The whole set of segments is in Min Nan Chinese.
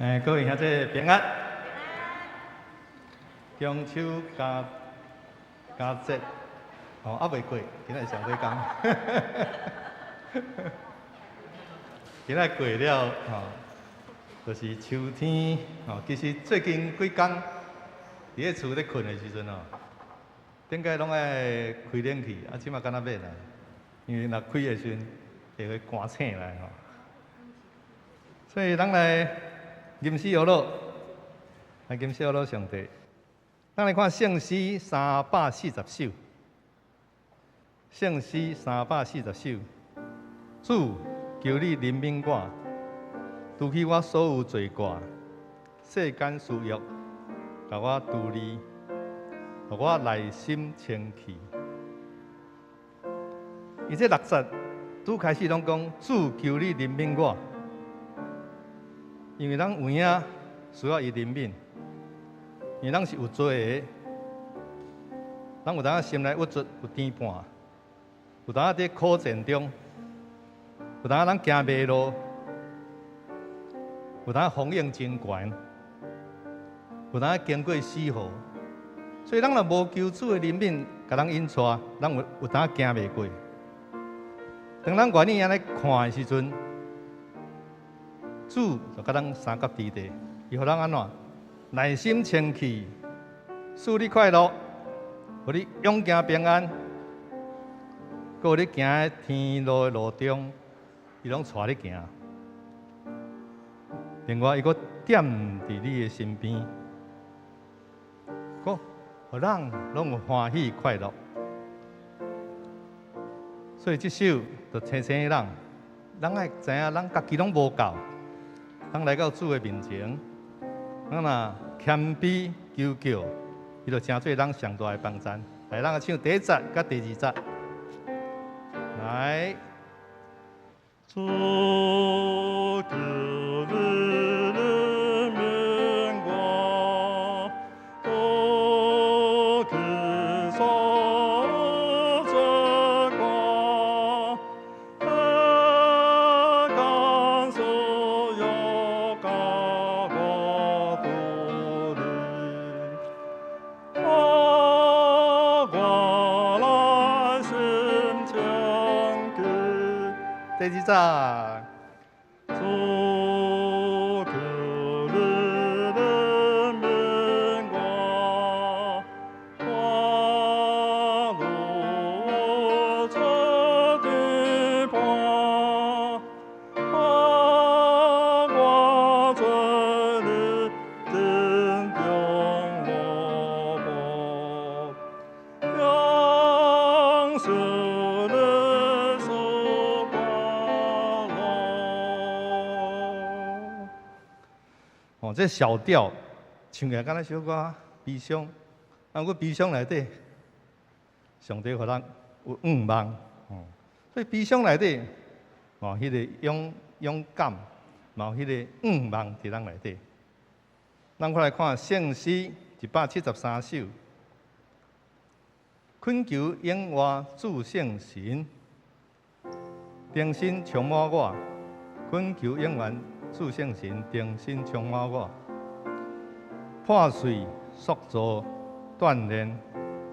哎，各位兄弟平安。中秋佳佳節，哦，猶未過，今仔日上尾工。今仔過了，吼，就是秋天，吼。其實最近幾工，佇咧厝咧睏的時陣吼，頂擺攏愛開冷氣，啊，這馬敢若免啦，因為若開的時陣會寒醒來吼。所以咱來吟詩學樂，來吟詩學樂上帝。咱來看聖詩340首，聖詩三百四十首。主，求你憐憫我，除去我所有罪過，世間私欲，共我除離，予我內心清氣。伊這六節拄開始攏講，主，求你憐憫我，因為咱有影需要伊憐憫，因為咱是有罪的，咱有當心內鬱卒有牽絆，有當佇苦戰中，有當咱行迷路，有當風湧真懸，有當經過死河，所以咱若無求主的憐憫，共咱引帶，咱有有當行袂過。當咱願意按呢看的時陣，主就共咱相佮佇地，伊予咱按怎？內心清氣，賜你快樂，予你勇行平安，閣予你行佇天路的路中，伊攏帶你行。另外，伊閣踮佇你的身邊，閣予咱攏有歡喜快樂。所以這首就提醒咱，咱愛知影，咱家己攏無夠，咱來到主的面前，咱若謙卑求叫，伊就成做咱上大的幫贊。來，咱來唱第一節佮第二節。來。主，求你憐憫我，除去所有罪過，世間私欲共我除離，予我內心清氣。第二節。主，求你憐憫我，帶路做的伴，予我在你殿中樂步，享受你賜快樂。哦，這小調唱起來敢若小可悲傷，啊，毋過悲傷內底，上帝予咱有向望，哦，所以悲傷內底，哦，彼個勇勇敢，嘛有彼個向望佇咱內底。咱過來看聖詩173首，懇求永活主聖神，重新充滿我。懇求永活主聖神，重新充滿我。破碎塑造鍛鍊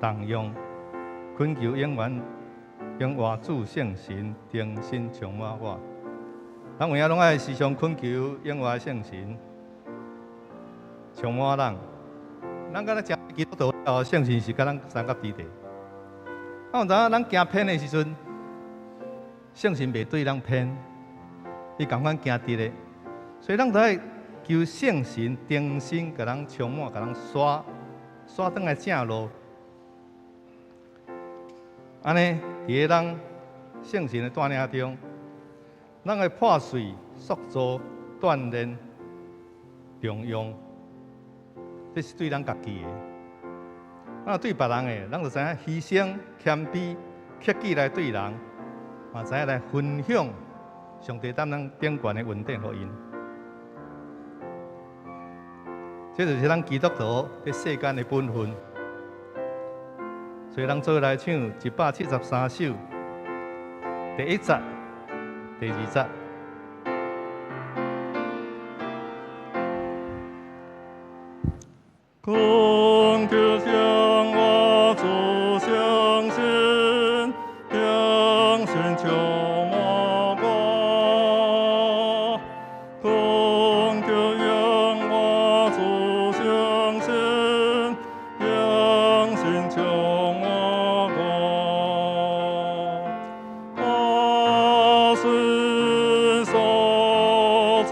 動用，懇求永遠永活主聖神，重新充滿我。咱有影攏愛時常懇求永活聖神充滿咱。咱敢若成基督徒了，聖神是共咱相佮佇地。啊，有當咱行偏的時陣，聖神袂對咱偏，伊仝款行直的。所以咱都愛求聖神重新共咱充滿，共咱刷刷轉來正路。按呢，佇咧咱聖神的帶領中，咱會破碎、塑造、鍛鍊、重用，這是對咱家己的。啊，對別人的，咱就知影犧牲、謙卑、克己來對人，嘛知影來分享上帝當咱頂懸的恩典予𪜶。這就是咱基督徒佇世間的本分。所以，咱做伙來唱173首，第一節、第二節。懇求向我主相信，相信充滿我。懇求向我主相信，相信充滿我。他是所作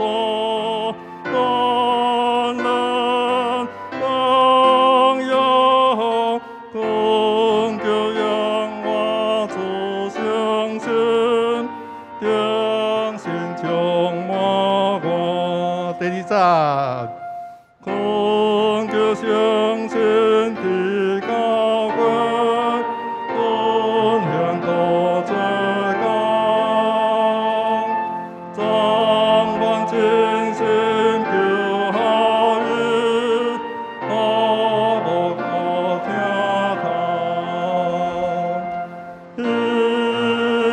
大能榮耀，懇求向我主相信，相信充滿我。第二節。懇求相信的高貴，尊享多最高，掌管精心求好意，好無可聽他。一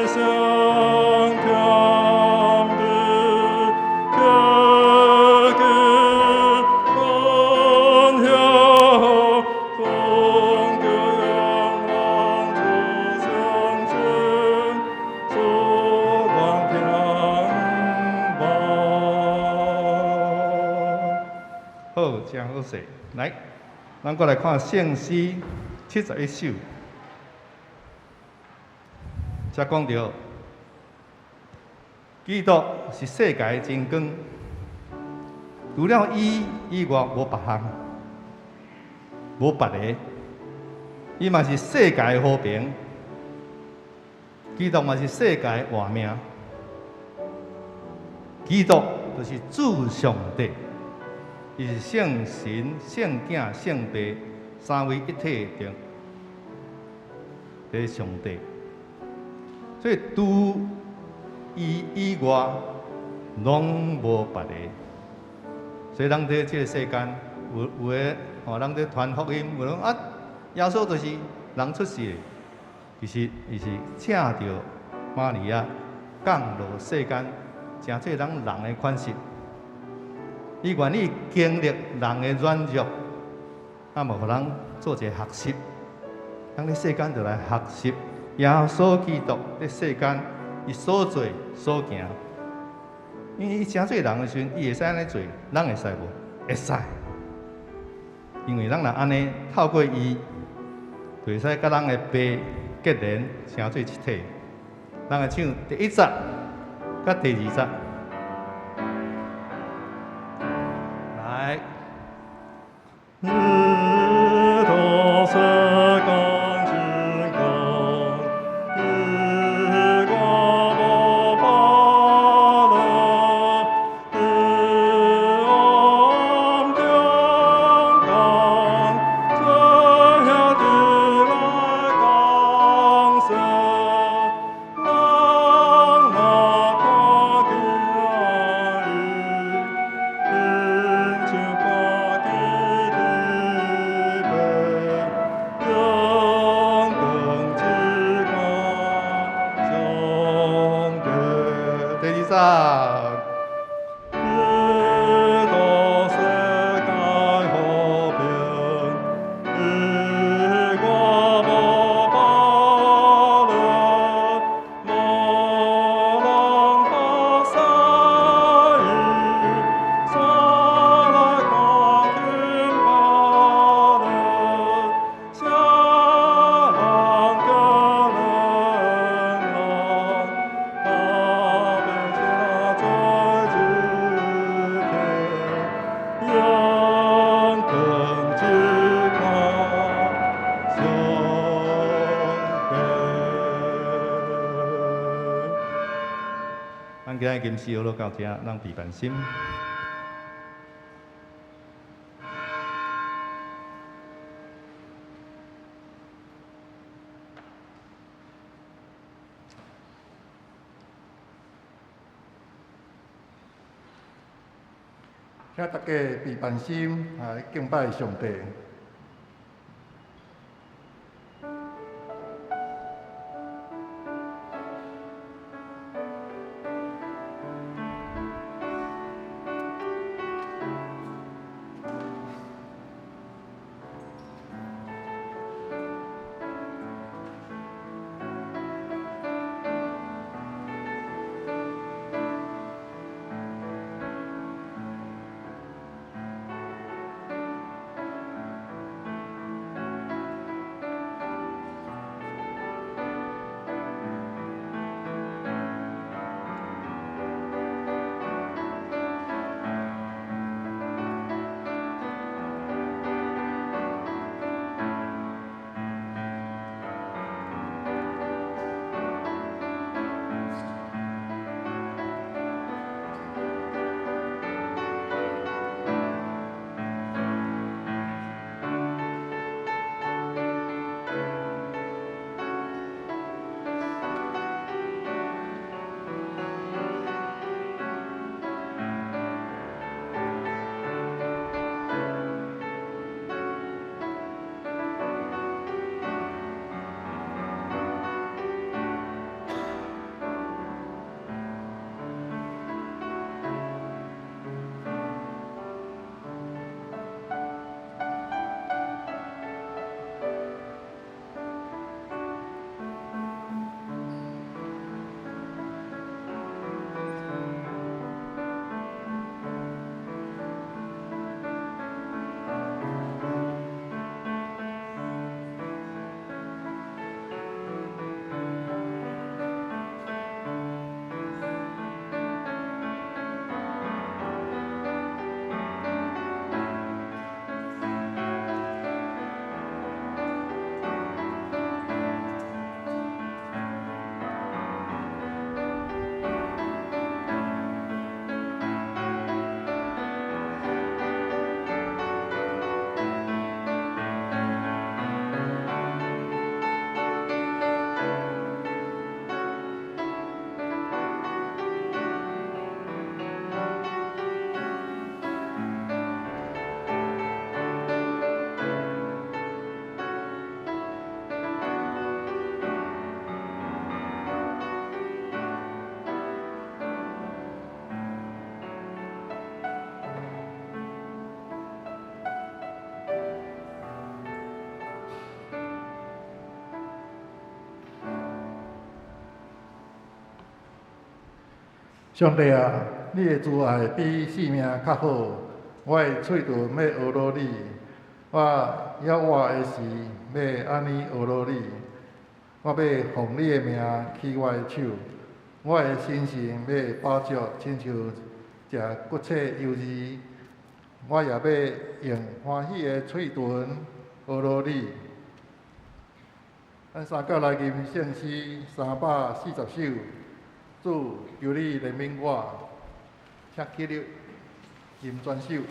生甜蜜，可記分享，懇求仰望主相信，主願聽望。好，誠好勢。來，咱閣來看聖詩71首，才講著基督是世界的真光，除了伊以外，無別項，無別个。伊嘛是世界的和平，基督嘛是世界的活命。基督就是主上帝，伊是聖神、聖囝、聖父三位一體的的上帝。所以除伊以外，攏無別个。所以人佇這个世間，有有的吼，人佇傳福音，有人啊，耶穌就是人出世的，其實伊是請著瑪利亞降落世間，成做咱人的款式。伊願意經歷人的軟弱，啊，嘛予咱做一个學習。咱佇世間就來學習耶穌基督佇世間伊所做所行。因為伊成做人的時陣，伊會使按呢做，咱會使無？會使。因為咱若按呢透過伊，就會使佮咱的爸結連，成做一體。咱來唱第一節佮第二節。來。你到世間真光，以我無別人，伫暗中間，做兄弟來共生，人若看見伊，親像看見天父，永光之看上帝。第二節。基督世界和平，以我無別人，無人服侍伊，煞來看見別人，啥人叫人人，大變成做一體，永光之看上帝。咱今日金詩學到這，咱閉辦心。請大家閉辦心，來敬拜上帝。上帝啊，你的慈愛比性命較好，我的喙唇欲呵咾你，我猶活的時欲按呢呵咾你，我欲奉你的名舉我的手，我的心神欲飽足，親像食骨髓油膩，我也欲用歡喜的喙唇呵咾你。咱三甲來吟聖詩340首，主求你憐憫我，請起立，吟全首。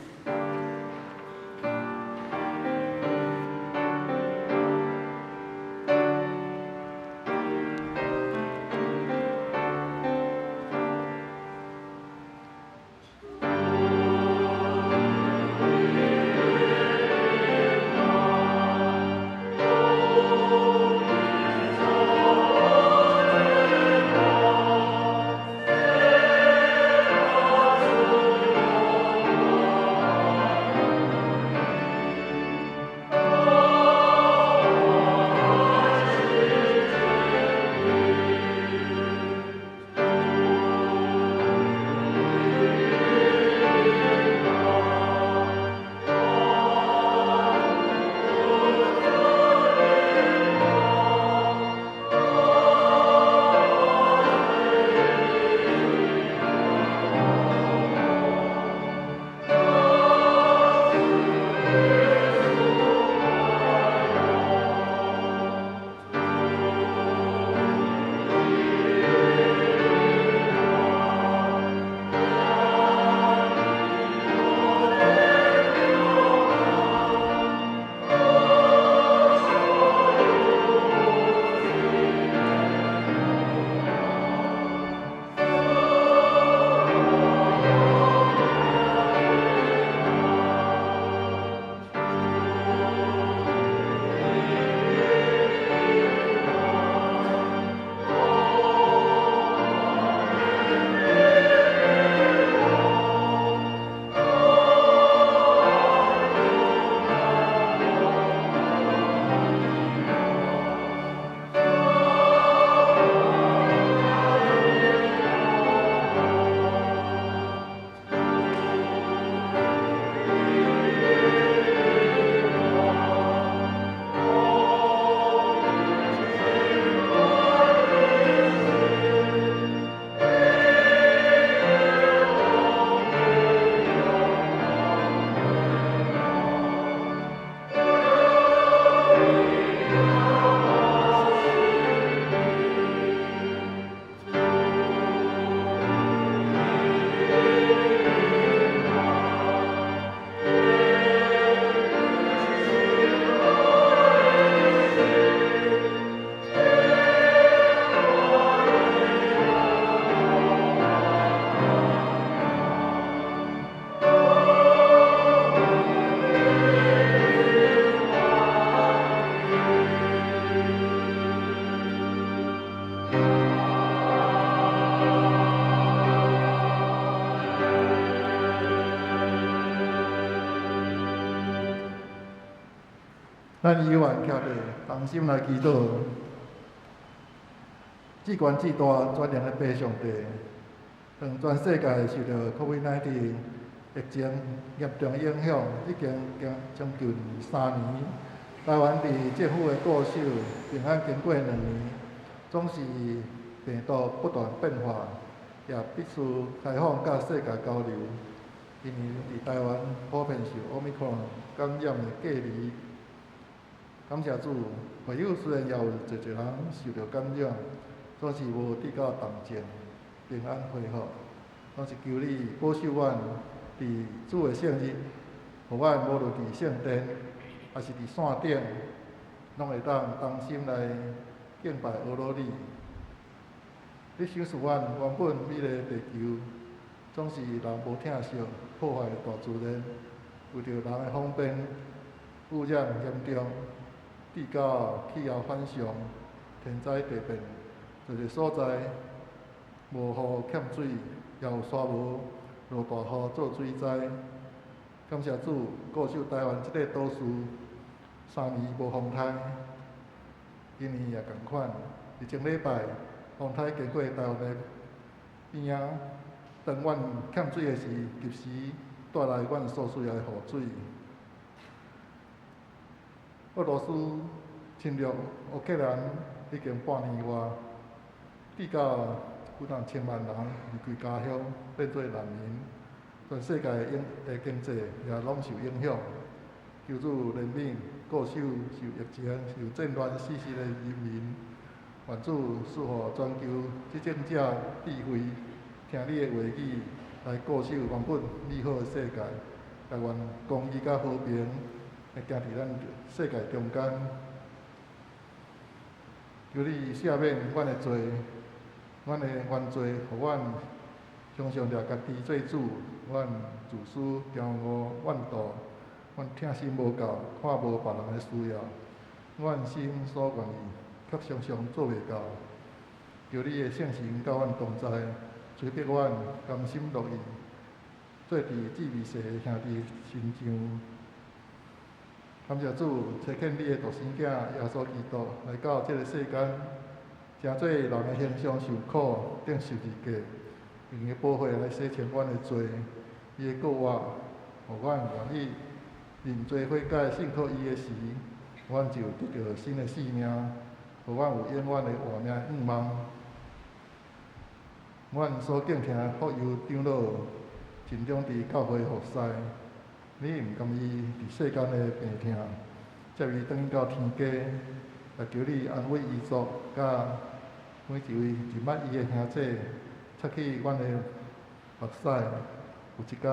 咱有緣徛佇同心來祈禱，至懸至大全能的父上帝，當全世界受著 COVID-19 疫情嚴重影響，已經將近3年。台灣佇政府的固守，平安經過2年，總是病毒不斷變化，也必須開放佮世界交流。因為佇台灣普遍受 Omicron 感染的隔離。感謝主，會友雖然也有濟濟人受著感染，總是無得到重症，平安恢復。總是求你保守阮佇主的聖日，予阮無論佇聖殿，抑是佇線頂，攏會當同心來敬拜呵咾你。你賞賜阮原本美麗的地球，總是人無疼惜，破壞大自然，為著人的方便，污染嚴重。至到氣候反常、天災地變，濟濟所在無雨欠水，也有沙無落大雨做水災。感謝主，固守台灣這個島嶼3年無風颱，今年也仝款。佇前禮拜，風颱經過台灣的邊仔，當阮欠水的時，及時帶來阮所需要的雨水。俄羅斯侵略烏克蘭已經半年外，至到幾若千萬人離開家鄉，變做難民，全世界的經濟也攏受影響。求主憐憫，顧守受疫情、受戰亂死屍的人民。願主賜予全球執政者智慧，聽你的話語，來顧守原本美好的世界。但願公義佮和平會行佇咱世界中間。求你赦免阮的罪，阮的原罪，予阮常常掠家己做主。阮自私、驕傲、怨妒，阮疼心無夠，看無別人的需要，阮心所願意，卻常常做袂到。求你的聖神佮阮同在，催逼阮甘心樂意，做佇至微細的兄弟身上。感謝主，差遣你的獨生囝耶穌基督來到這个世間，成做人的形象受苦，釘十字架，用伊的寶血來洗清阮的罪。伊的復活，予阮願意認罪悔改，信靠伊的時，阮就得著新的生命，予阮有永遠的活命盼望。阮所敬聽的福佑長老，盡忠佇教會服侍，你毋甘伊佇世間的病痛，接伊轉到天家，來求你安慰遺族，佮每一位認捌伊的兄弟，擦去阮的目屎。有一工，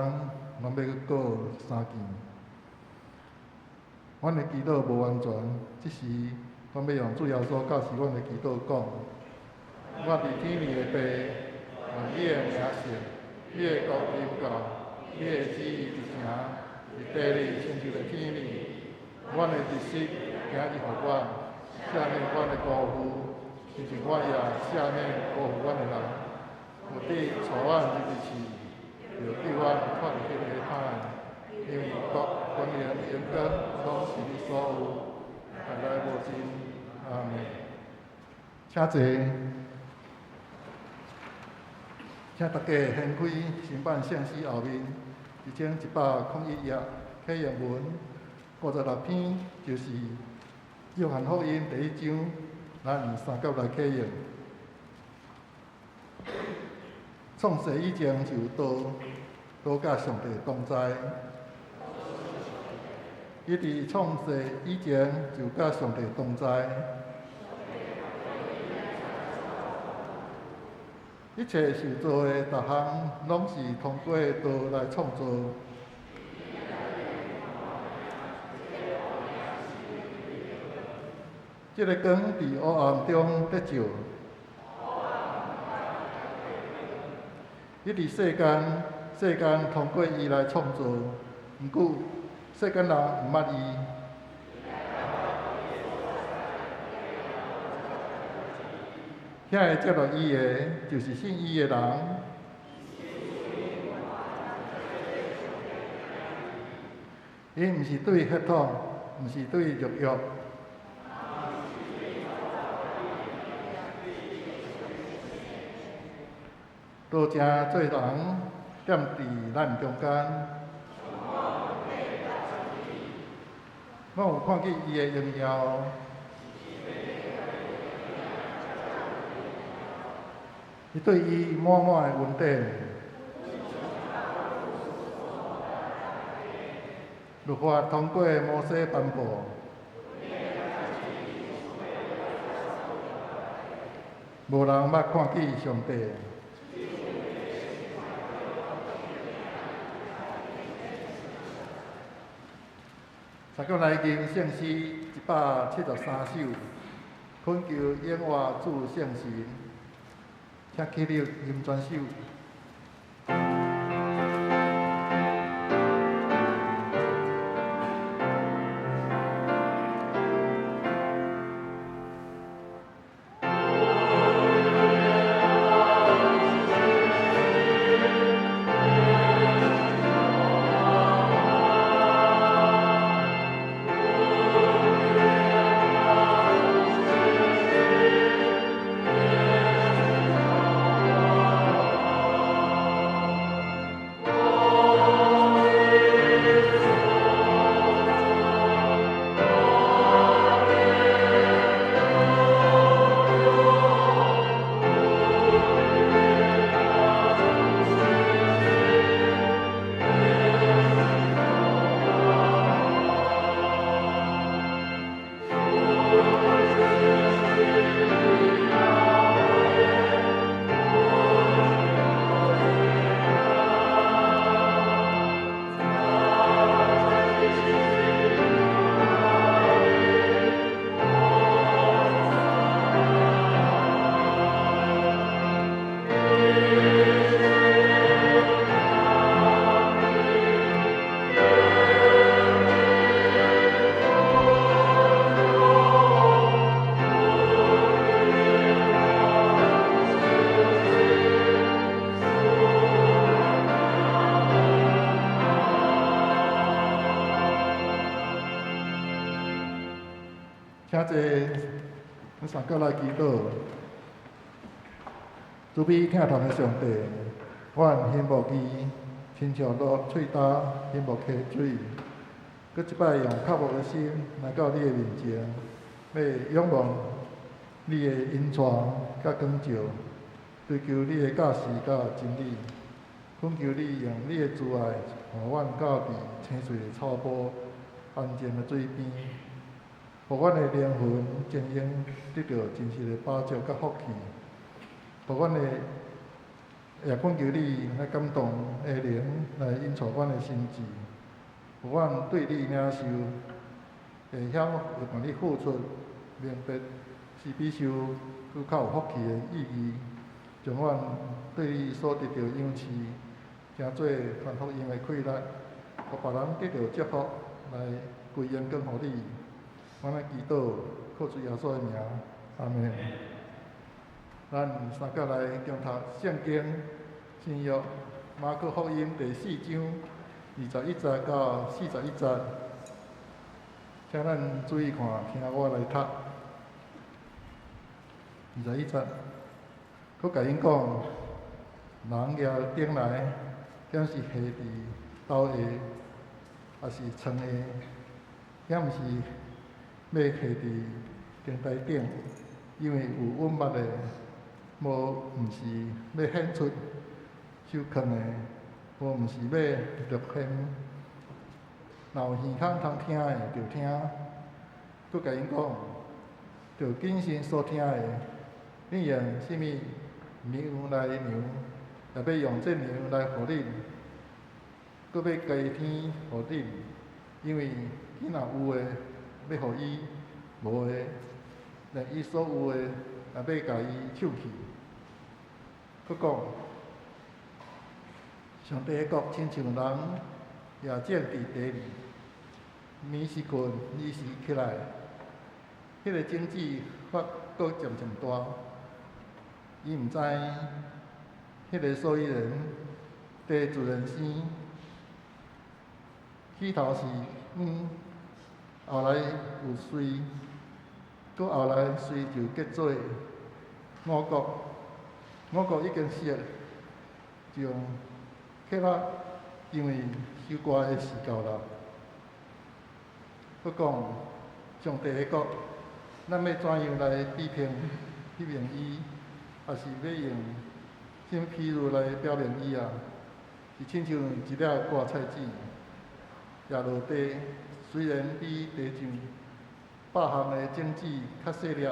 阮欲閣過相見。阮的祈禱無完全，這時阮欲用主耶穌教示阮的祈禱講：我佇天裡的父，願你的名聖，你的國臨到，你的旨意實行，佇地裡親像佇天裡。阮的日食今日予阮，赦免阮的辜負，親像阮也赦免辜負阮的人。毋得帶阮入去試，著救阮脫離彼个歹，因為國、權能、榮光，攏是你所有，歷來無盡。阿們。請坐。請大家掀開新版聖詩後面1101頁啟應文56篇，就是約翰福音第一章，咱用三甲來啟應。創世以前就有道，道佮上帝同在。伊佇創世以前就佮上帝同在。一切受造的逐項，攏是通過道來創造。這个光佇黑暗中得照。伊佇世間，世間通過伊來創造，毋過世間人毋捌伊。遐个接納伊的，就是信伊的人。伊毋是對血統，毋是對肉欲。道成做人，踮佇咱中間。我有看見伊的榮耀。伊對伊滿滿的恩典。律法通過摩西頒布。無人捌看見上帝。大家來吟聖詩173首，懇求永活主聖神，請起立吟全首。請坐，阮三個來祈禱。慈悲疼痛的上帝，阮欣慕伊，親像落喙焦欣慕溪水。閣一擺用渴慕的心來到你的面前，欲仰望你的引帶佮光照，追求你的教示佮真理。懇求你用你的慈愛，予阮到佇青翠的草坡、安靜的水邊，予阮的靈魂真用得著真實的飽足佮福氣。予阮的也懇求你來感動的靈來引導阮的心智，予阮對你領受，會曉為共你付出，明白是比受閣較有福氣的意義，將阮對你所得著養賜，成做傳福音的氣力，予別人得著祝福，來歸榮光予你。阮來祈禱，靠主耶穌的名，阿們。咱三個來共讀聖經新約馬可福音第四章21節到41節，請咱注意看，聽我來讀。21節，閣共𪜶講，人舉燈來，敢是下佇斗下，抑是床下，抑毋是欲下佇燈台頂，因為有穩目的，無毋是欲顯出守囥的，無毋是欲著顯。若有耳孔通聽的，就聽。閣共𪜶講，著謹慎所聽的。恁用啥物量來量，也欲用這量來予恁，閣欲加添予恁。因為汝若有的，欲予伊；無的，連伊所有的，也欲共伊搶去。閣講，上帝的國親像人野種佇地裡，暝時睏，日時起來，彼個種子發閣漸漸大，伊毋知彼個所以然，地自然生，起頭是黃，後來有穗，閣後來穗就結做五穀，五穀已經熟，就起來，因為收割的時到啦。閣講上帝的國，咱欲怎樣來比拼比擬伊，抑是欲用啥物譬喻來表明伊啊？是親像一粒割菜籽，掖落地，雖然比地上百項的種子較細粒，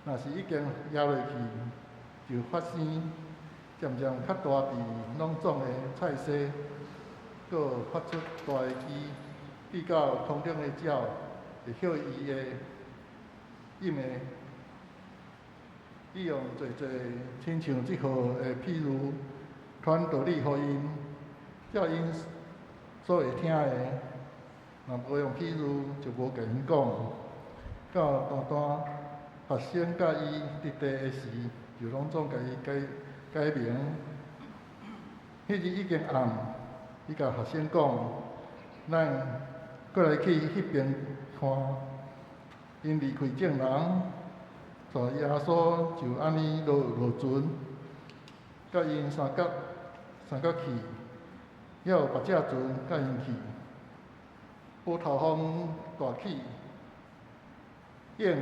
若是已經掖落去，就發生，漸漸較大比攏總的菜蔬，閣發出大的枝，直到空中的鳥會歇伊的蔭下。伊用濟濟親像這號的譬喻，傳道理予𪜶，照𪜶所會聽的。若無用譬喻，就無共𪜶講。到單單學生佮伊佇地的時，就攏總共伊解解明。彼日已經暗，伊共學生講：咱過來去彼邊看。𪜶離開眾人，帶耶穌就按呢落落船，佮𪜶相佮相佮去，猶有別隻船佮𪜶去。波濤風大起，湧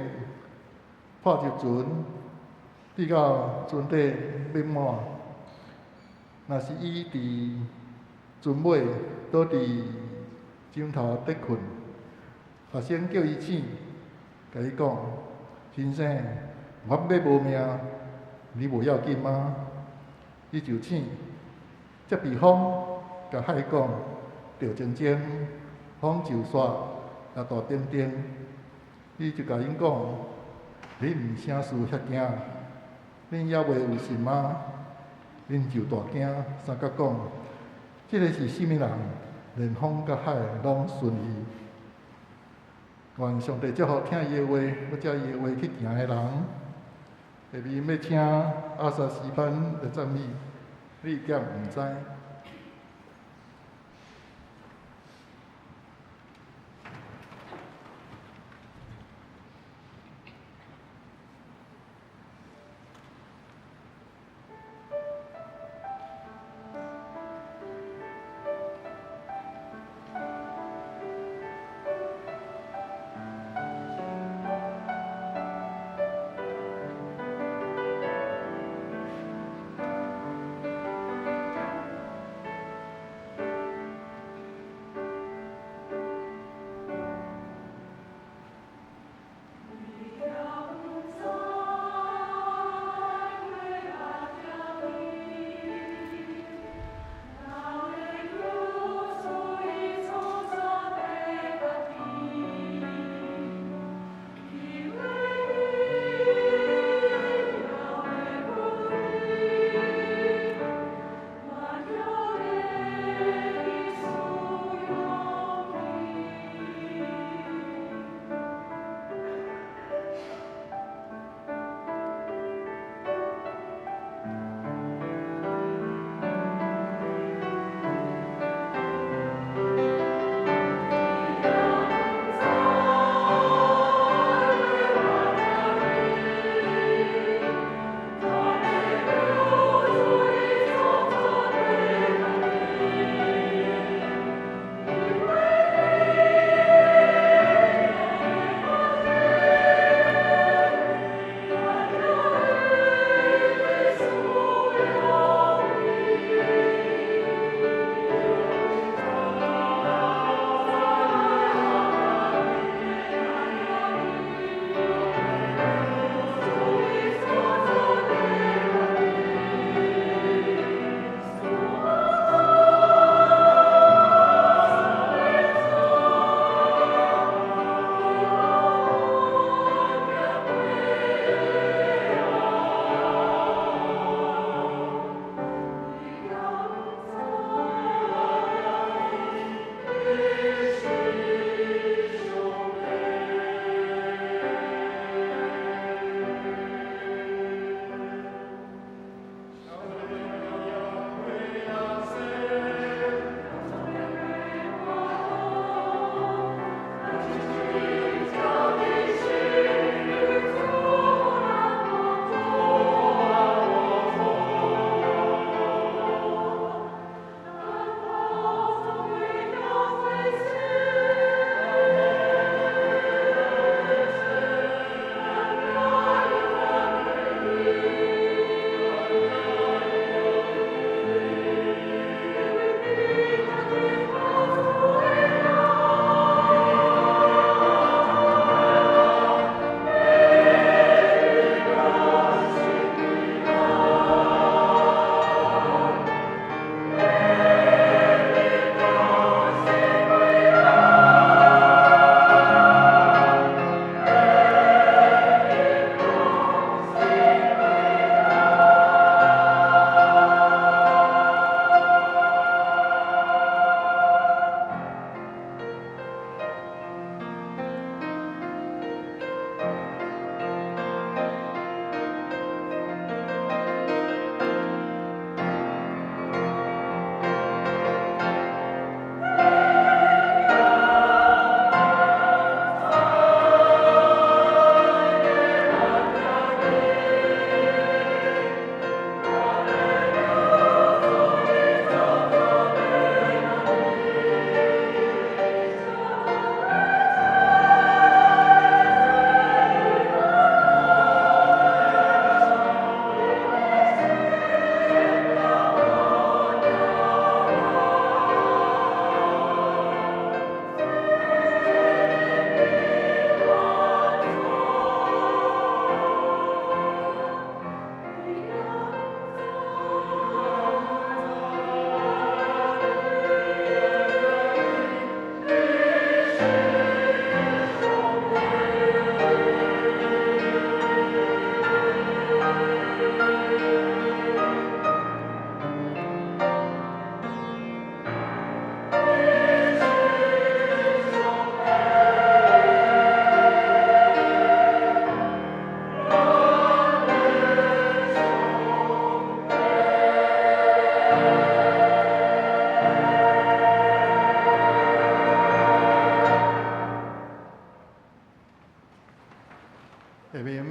破入船，直到船底欲滿。若是伊佇船尾，倒佇枕頭底睏，學生叫伊醒，共伊講：先生，阮欲無命，你無要緊嗎？伊就醒，責備風，共海講：著靜靜，風就煞，也大平靜。伊就共𪜶講：恁啥事遐驚？恁猶未有信嗎？𪜶就大驚，相佮講：這个是啥物人？連風佮海攏順伊。願上帝祝福聽伊的話，欲照伊的話去行的人。下面欲請阿薩詩班來讚美，你敢毋知？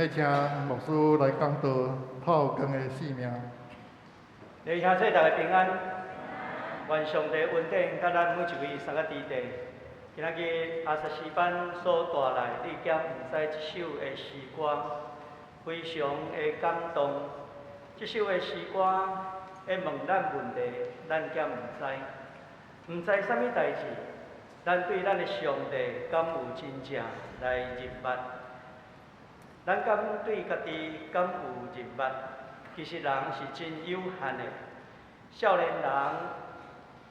欲請牧師來講道透光的生命。弟兄姊妹，大家平安，願上帝恩典佮咱每一位三個弟弟。今仔日阿薩詩班所帶來，你敢毋知這首的詩歌，非常的感動。這首的詩歌會問咱問題，咱敢毋知？毋知啥物代誌？咱對咱的上帝敢有真正來認捌？咱敢對家己敢有認捌？其實人是真有限的，少年人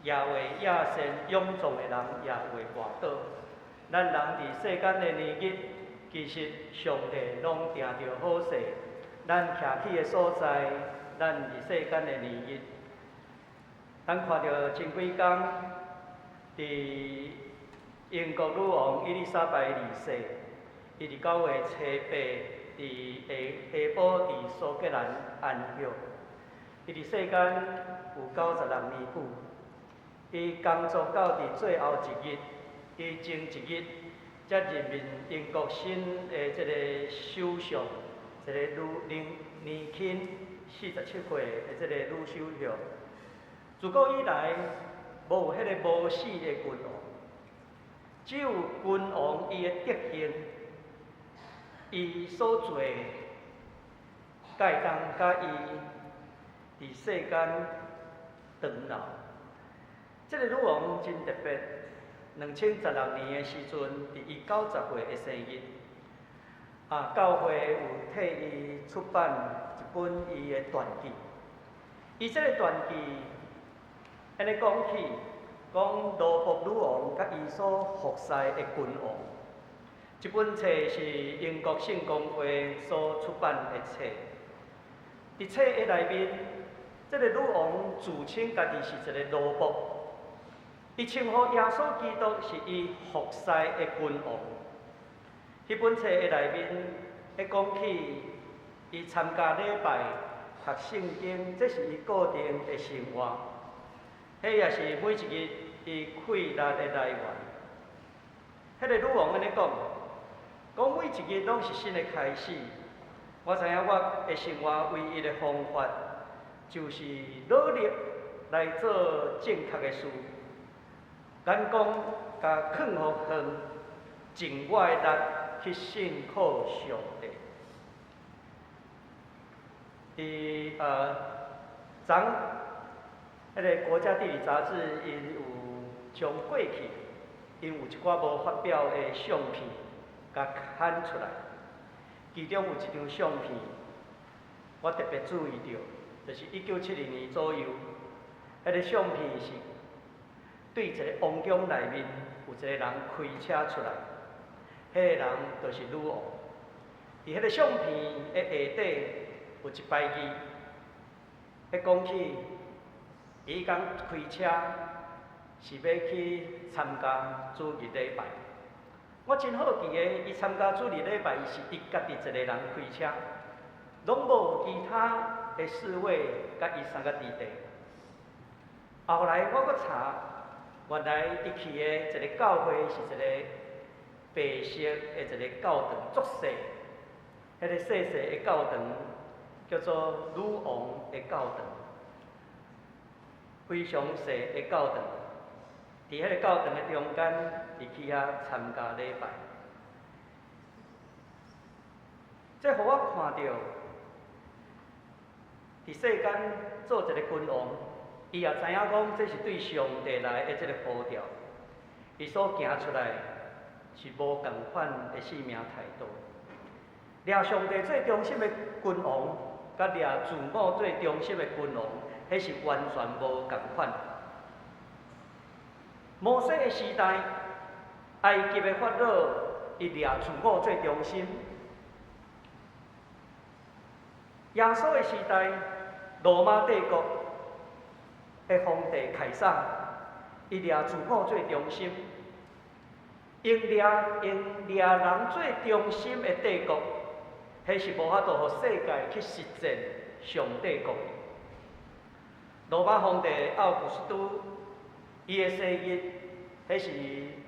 也會野心，勇壯的人也會跋倒。咱人佇世間的年日，其實上帝攏定著好勢。咱徛起的所在，咱佇世間的年日，咱看著前幾工，佇英國女王伊麗莎白二世，伊佇9月初8，佇下下晡佇蘇格蘭安息。伊佇世間有96年久，伊工作到佇最後一日，伊前一日才任命英國新的這個首相，一個女年年輕47歲的這個女首相。自古以來，無有彼個無死的君王，只有君王伊的德行，伊所做的，才會當佮伊佇世間長留。這個女王真特別，2016年的時陣，佇伊90歲的生日，教會有替伊出版一本伊的傳記。伊這個傳記，按呢講起，講羅伯女王佮伊所服侍的君王。這本冊是英國聖公會所出版的冊。佇冊的內面，這個女王自稱家己是一個奴僕，伊稱呼耶穌基督是伊服侍的君王。彼本冊的內面，咧講起伊參加禮拜、讀聖經，這是伊固定的生活。彼也是每一日伊氣力的來源。彼個女王按呢講，講每一日攏是新的開始。我知影我的生活唯一的方法，就是努力來做正確的事。眼光共囥予遠，盡我的力去信靠上帝。佇昨彼個國家地理雜誌，𪜶有將過去，𪜶有一寡無發表的相片，共刊出來。其中有一張相片，我特別注意著，就是1972年左右，彼個相片是對一個王宮內面有一個人開車出來，彼個人就是女王。佇彼個相片的下底有一排字，彼講起，伊彼工開車是欲去參加主日禮拜。我真好奇的，伊參加主日禮拜是伊家己一個人開車，攏無其他的侍衛佮伊相佮佇咧。後來我閣查，原來伊去的一個教會是一個白色的一個教堂，足細，彼個細細的教堂叫做女王的教堂，非常細的教堂。佇彼個教堂的中間，伊去遐參加禮拜。這予我看著，佇世間做一個君王，伊也知影講這是對上帝來的這個呼召，伊所行出來是無仝款的生命態度。掠上帝做中心的君王，佮掠自我做中心的君王，彼是完全無仝款。摩西的時代，埃及的法老，伊掠自我做中心；耶穌的時代，羅馬帝國的皇帝凱撒，伊掠自我做中心。用掠用掠人做中心的帝國，彼是無法度予世界去實踐上帝國。羅馬皇帝奧古斯都，伊的生日，彼是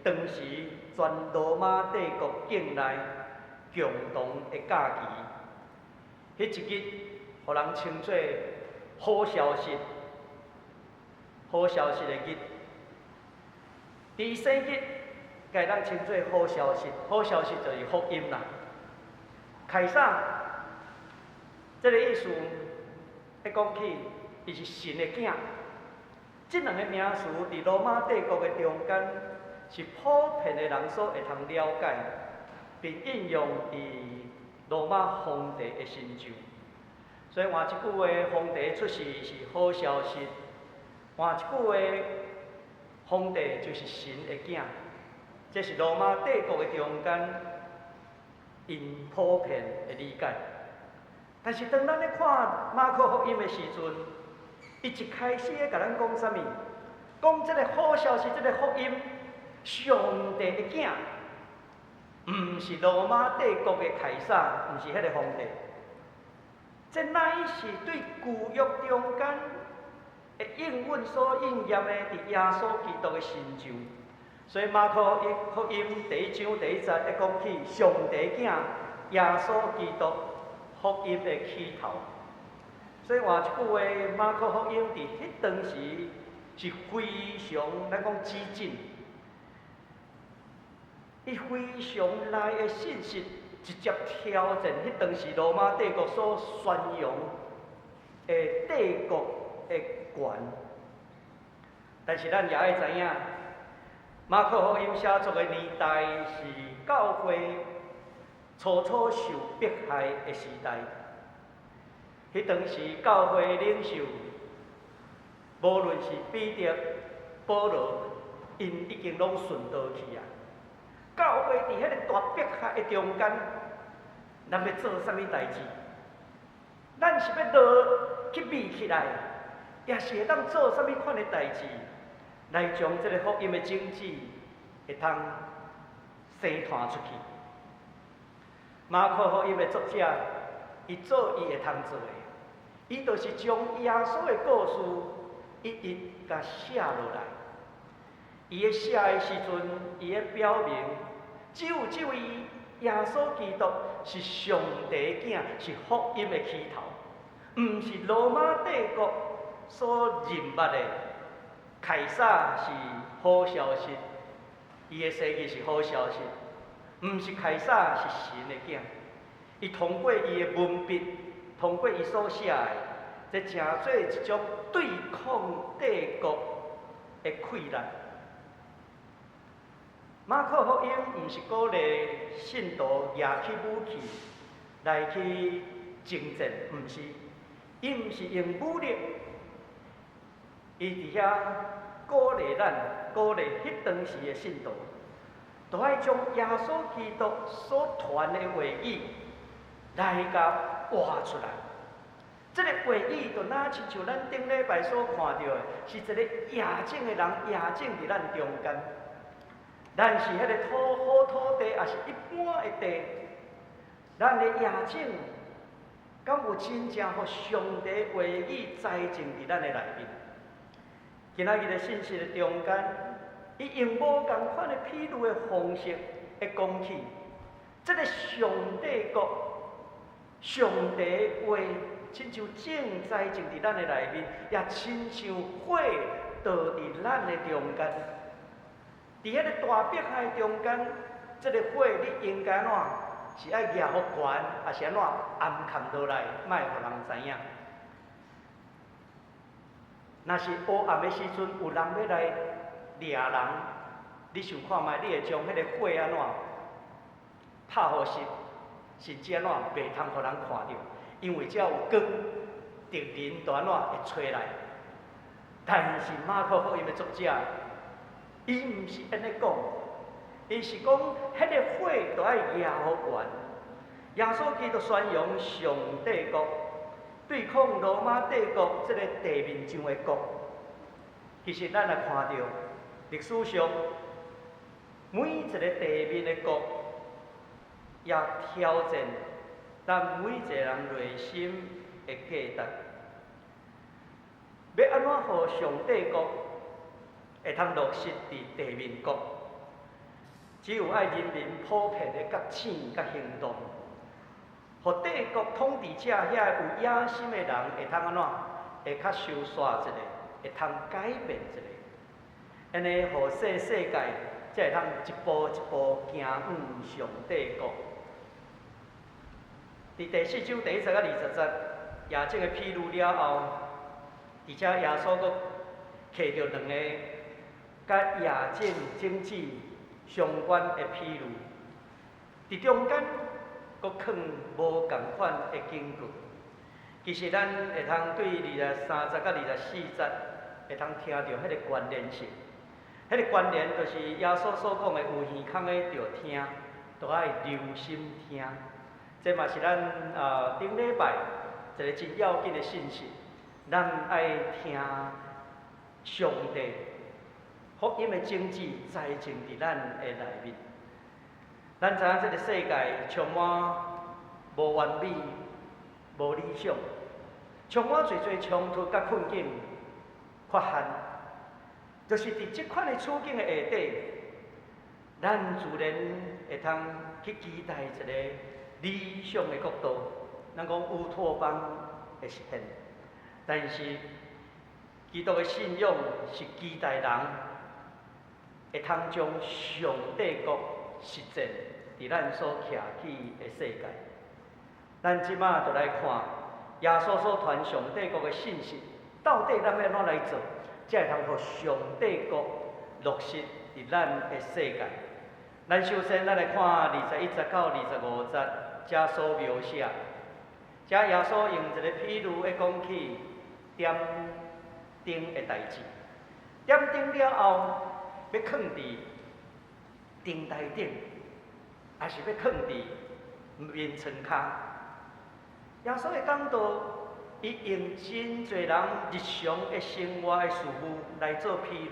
當時全羅馬帝國境內共同的假期。彼一日，予人稱做好消息，好消息的日。佇生日，共人稱做好消息，好消息就是福音啦。凱撒，這个意思，一講起，伊是神的囝。這兩个名詞佇羅馬帝國的中間，是普遍的人所會通了解，並應用佇羅馬皇帝的身上。所以換一句話，皇帝出世是好消息；換一句話，皇帝就是神的囝。這是羅馬帝國的中間，𪜶普遍的理解。但是當咱咧看馬可福音的時陣，伊一開始咧共咱講啥物？講這个好消息，這个福音，上帝的囝，毋是羅馬帝國的凱撒，毋是彼个皇帝。這乃是對舊約中間的應允所應驗的，佇耶穌基督的身上。所以馬可福音第一章第一節咧講起上帝囝耶穌基督福音的起頭。所以換一句話，馬可福音佇彼當時是非常咱講激進，伊非常來的信息，直接挑戰彼當時羅馬帝國所宣揚的帝國的權。但是咱也愛知影，馬可福音寫作的年代是教會初初受迫害的時代。彼當時教會領袖，無論是彼得、保羅，𪜶已經攏殉道去啊。教會佇彼个大迫害的中間，咱欲做啥物代誌？咱是欲落去秘起來，抑是會當做啥物款的代誌，來將這个福音的種子會通生傳出去？馬可福音的作者，伊做伊會通做的，伊就是將耶穌的故事一一共寫落來。伊咧寫的時陣，伊咧表明，只有這位耶穌基督是上帝的囝，是福音的起頭，毋是羅馬帝國所認捌的凱撒是好消息，伊的生日是好消息，毋是凱撒是神的囝。伊通過伊的文筆，通過伊所寫的，這成做一種對抗帝國的氣力。馬可福音毋是鼓勵信徒舉起武器來去征戰，毋是，伊毋是用武力，伊佇遐鼓勵咱，鼓勵彼當時的信徒，都愛將耶穌基督所傳的話語來共活出來。這个話語就若親像咱頂禮拜所看著的，是一个夜種的人，夜種佇咱中間。咱是彼个土好土地，抑是一般的地？咱的夜種，敢有真正予上帝話語栽種佇咱的內面？今仔日的信息的中間，伊用無仝款的譬喻的方式來講起，這个上帝國、上帝話，親像種栽種佇咱的內面，也親像火著佇咱的中間。佇彼个大迫害中間，這个火你應該按怎？是愛舉予懸，抑是按怎掩藏落來，莫予人知影？若是黑暗的時陣，有人欲來掠人，你想看覓？你會將彼個火按怎拍予熄，甚至按怎袂通予人看著，因為只要有光，敵人就按怎會揣來。但是馬可福音的作者，伊毋是按呢講，伊是講彼个火都愛舉予懸。耶穌基督宣揚上帝國，對抗羅馬帝國這个地面上的國。其實咱來看著歷史上每一个地面的國，也挑戰咱每一个人內心的價值。欲按怎予上帝國會通落實佇地面國？只有愛人民普遍的覺醒佮行動，予帝國統治者遐有野心的人會通按怎？會較收煞一下，會通改變一下，按呢，予世世界才會通一步一步行往上帝國。佇第四章第一節到二十節，夜種的譬喻了後，佇遮耶穌閣提著兩个佮夜種種子相關的譬喻，佇中間閣囥無仝款的警告。其實咱會通對23節佮24節會通聽著彼个關聯性。彼个關聯就是耶穌所講的，有耳孔的著聽，著愛留心聽。這嘛是咱頂禮拜一个真要緊的信息，咱愛聽上帝福音的種子栽種佇咱的內面。咱知影這个世界充滿無完美、無理想，充滿濟濟衝突佮困境、缺陷，就是佇這款的處境的下底，咱自然會通去期待一个理想的國度，咱講烏托邦的實現。但是基督的信仰是期待人會通將上帝國實踐佇咱所徛起的世界。咱這馬就來看耶穌所傳上帝國的信息，到底咱欲按怎來做，才會通予上帝國落實佇咱的世界。咱首先，咱來看21節到25節，遮所描寫，遮耶穌用一個譬喻來講起點燈的代誌。點燈了後，欲囥佇燈臺頂，抑是欲囥佇眠床跤？耶穌的講道，伊用真濟人日常的生活的事物來做譬喻，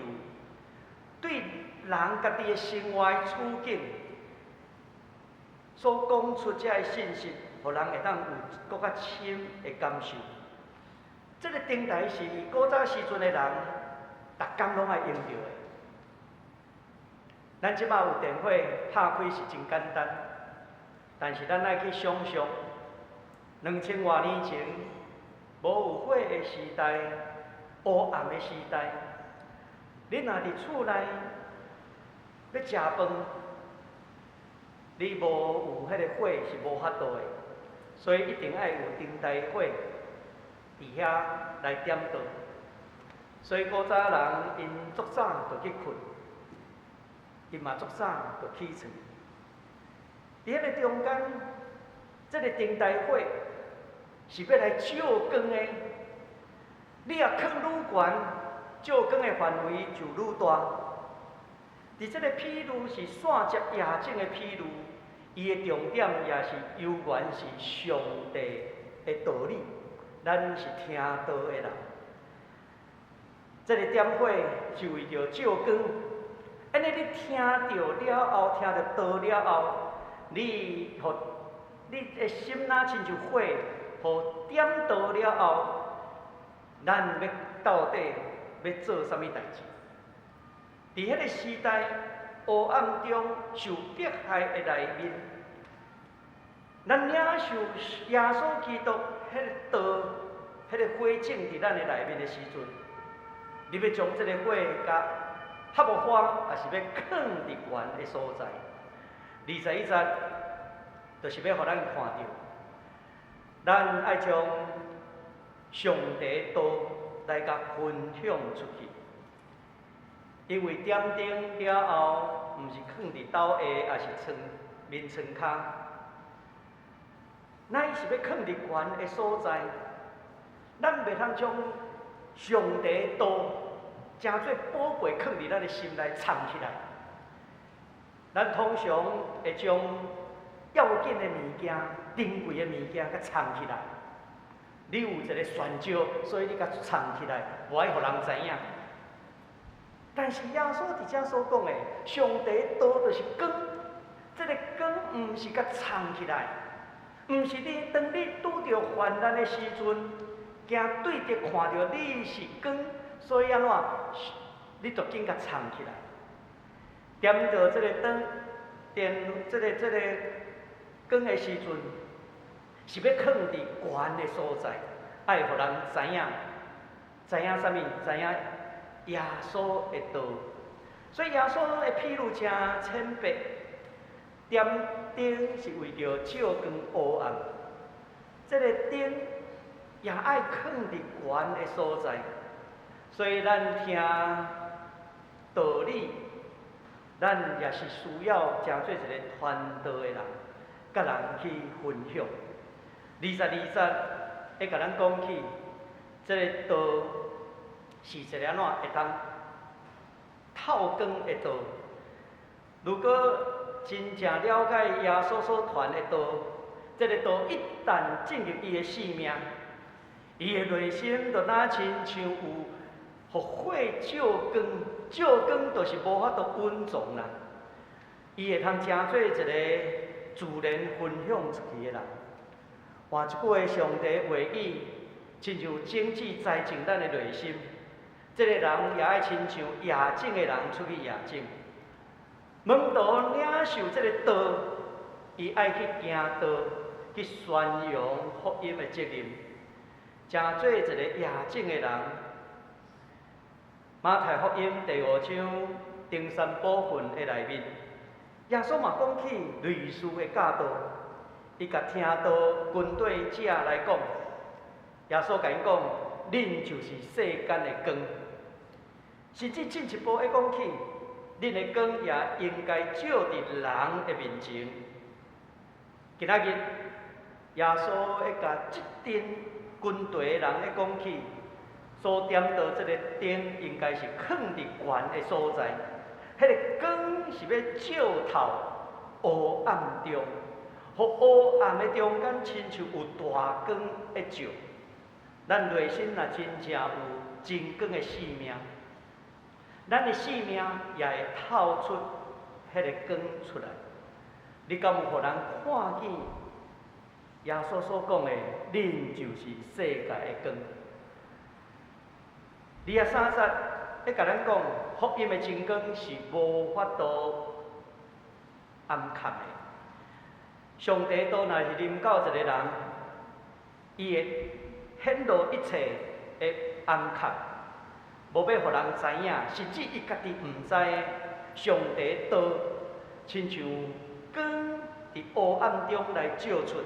對人家己的生活的處境所講出這个信息，予人會當有閣較深的感受。這个燈臺是古早時陣的人，逐工攏愛用著的。咱這馬有電火拍開是真簡單，但是咱愛去想像，2000外年前無有火的時代，烏暗的時代，你若佇厝內欲食飯，你無有彼个火是無法度的，所以一定愛有燈台火佇遐來點燈。所以古早人𪜶足早就去睏，𪜶嘛足早就起床。佇彼个中間，這个燈台火是欲來照光的。你若囥愈懸，照光的範圍就愈大。佇這个譬喻是散接夜種的譬喻，伊的重點也是猶原是上帝的道理。咱是聽道的人。這个點火是為著照光，按呢你聽著了後，聽著道了後，你予你的心若親像火，予點著了後，咱欲到底欲做啥物代誌？佇彼个時代黑暗中受迫害的內面，咱領受耶穌基督彼个道、彼个火種佇咱的內面的時陣，你欲將這个火共合無花，抑是欲囥佇懸的所在？21節就是欲予咱看著，咱愛將上帝道來共分享出去。因為點燈了後，毋是囥佇斗下，抑是床眠床跤，乃是欲囥佇懸的所在。咱袂通將上帝道誠做寶貝囥佇咱的心內藏起來。咱通常會將要緊的物件、珍貴的物件，共藏起來。你有一个炫招，所以你共藏起來，無愛予人知影。但是耶穌佇遮所講的，上帝道就是光，這个光毋是共藏起來，毋是你當你拄著患難的時陣，驚對敵看著你是光，所以按怎，你就緊共藏起來。點著這个燈，電這个光的時陣，是欲囥佇懸的所在，愛予人知影，知影啥物？知影耶穌的道。所以耶穌的譬喻誠淺白，點燈是為著照光黑暗，這个燈也愛囥佇懸的所在。所以咱聽道理，咱也是需要成做一个傳道的人，佮人去分享。22節會共咱講起，這个道是一个按怎會當透光的道。如果真正了解耶穌所傳的道，這个道一旦進入伊的生命，伊的內心就若親像有予火照光，照光就是無法度隱藏啦。伊會通成做一个自然分享出去的人。換一句話，上帝話語，親像種子栽進咱的內心，這个人也愛親像野種的人出去野種。門徒領受這个道，伊愛去行道，去宣揚福音的責任，成做一个野種的人。馬太福音第五章登山寶訓的內面，耶穌嘛講起類似的教導，伊共聽道軍隊者來講，耶穌共𪜶講：恁就是世間的光。甚至進一步會講起，恁的光也應該照佇人的面前。今仔日，耶穌會共這陣軍隊的人咧講起，所點著這个燈應該是囥佇懸的所在，彼个光是欲照透黑暗中，予黑暗的中間親像有大光咧照。咱內心若真正有真光的生命，咱的生命也會透出彼个光出來。你敢有予人看見耶穌所講的，恁就是世界的光？23節，咧共咱講，福音的真光是無法度掩藏的。上帝道若是臨到一个人，伊會顯露一切的掩藏，無欲予人知影，甚至伊家己毋知的。上帝道親像光佇黑暗中來照出，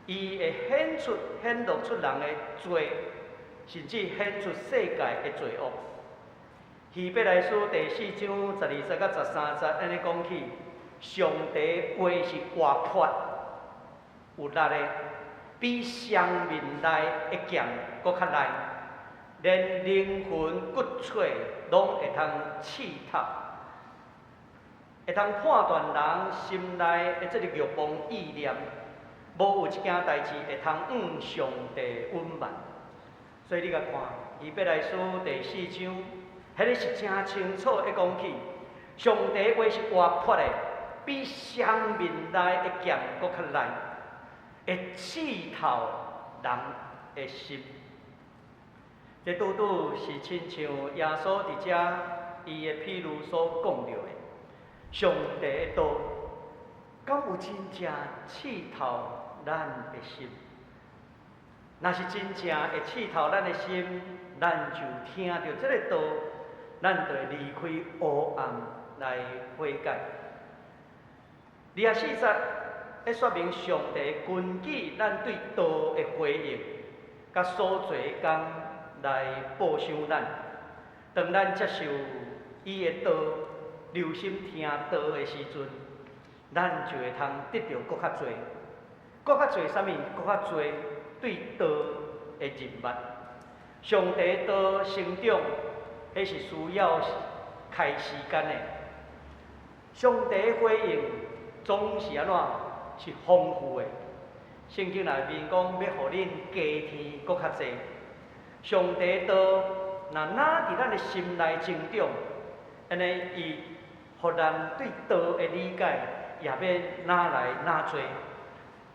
伊會顯出、顯露出人的罪，甚至顯出世界的罪惡。希伯來書第四章12節佮13節按呢講起，上帝話是活潑有力的，比雙面利的劍閣較利，連靈魂骨髓攏會通刺透，會通判斷人心內的這个欲望意念，無有一件代誌會通向上帝隱瞞。所以你共看，希伯來書第四章，彼个是誠清楚的講起，上帝話是活潑的，比雙面利的劍閣較利，會刺透人的心。這拄拄是親像耶穌佇遮伊的譬喻所講著的，上帝的道，敢有真正刺透咱的心？若是真正會刺透咱的心，咱就聽著這个道，咱就會離開黑暗來悔改。24節咧說明上帝根據咱對道的回應，佮所做的工來報賞咱。當咱接受伊的道，留心聽道的時陣，咱就會通得著閣較濟，閣較濟啥物？閣較濟對道的認捌。上帝道成長，彼是需要開時間的。上帝的回應總是按怎？是豐富的。聖經內面講，欲予恁加添閣較濟。上帝道若若佇咱的心內成長，按呢伊予咱對道的理解也欲愈來愈濟，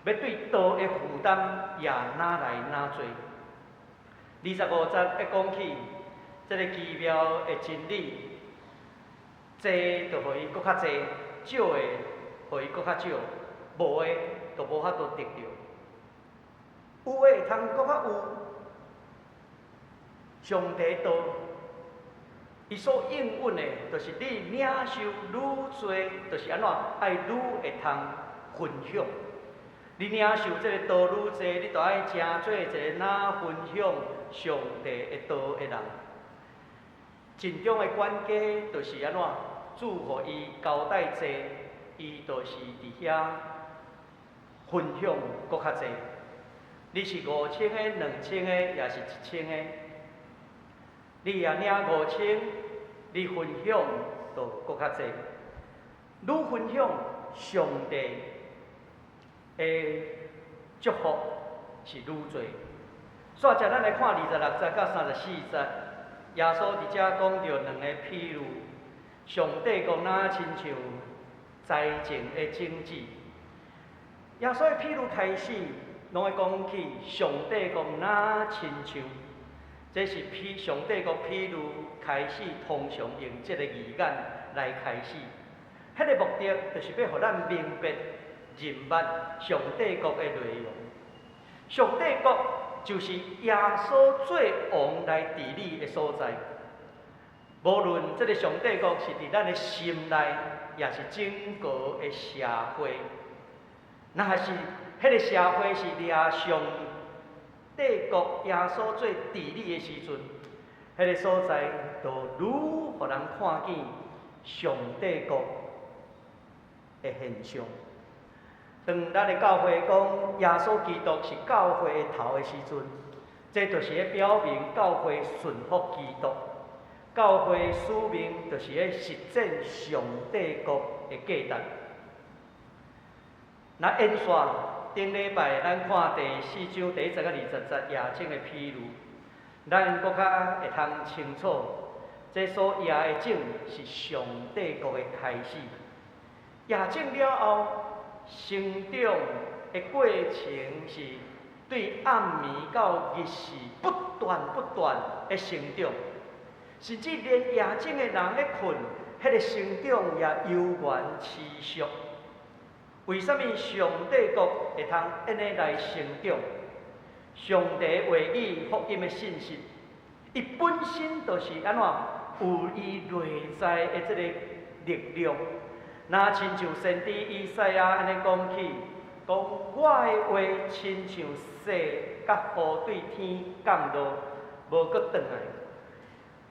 欲對道的負擔也愈來愈濟。25節一講起，這个奇妙的真理，濟就予伊閣較濟，少的予伊閣較少，無的就無法度得著。有的會通閣較有上帝道，伊所應允的，就是你領受愈濟，就是按怎愛愈會通分享。你領受這个道愈濟，你就愛成做一个若分享上帝的道的人。盡忠的管家就是按怎，主予伊交代濟，伊就是佇遐分享閣較濟。你是5000個、2000個，抑是1000個？你若領五千，你分享就閣較濟。愈分享，上帝的祝福是愈濟。煞接咱來看26節到34節，耶穌佇遮講著兩个譬喻，上帝國若親像栽種的種子。耶穌的譬喻開始，攏會講起上帝國若親像，這是譬上帝國譬喻開始，通常用這个字眼來開始。彼个目的就是欲予咱明白、認捌上帝國的內容。上帝國就是耶穌做王來治理的所在。無論這个上帝國是佇咱的心內，抑是整個的社會，若是彼个社會是掠上帝國耶穌做治理的時陣，彼个所在就愈予人看見上帝國的現象。當咱的教會講耶穌基督是教會的頭的時陣，這就是咧表明教會順服基督。教會使命就是咧實踐上帝國的價值。那延續頂禮拜，咱看第四章第一節到20節夜種的譬喻，咱閣較會通清楚，這所夜的種是上帝國的開始。夜種了後，成長的過程是對暗暝到日時不斷不斷的成長，甚至連夜種的人咧睏，彼個成長也猶原持續。為啥物上帝國會通按呢來成長？上帝話語福音的信息，伊本身就是按怎有伊內在的這个力量。若親像先知以賽亞按呢講起，講我的話親像雪佮雨對天降落，無閣轉來，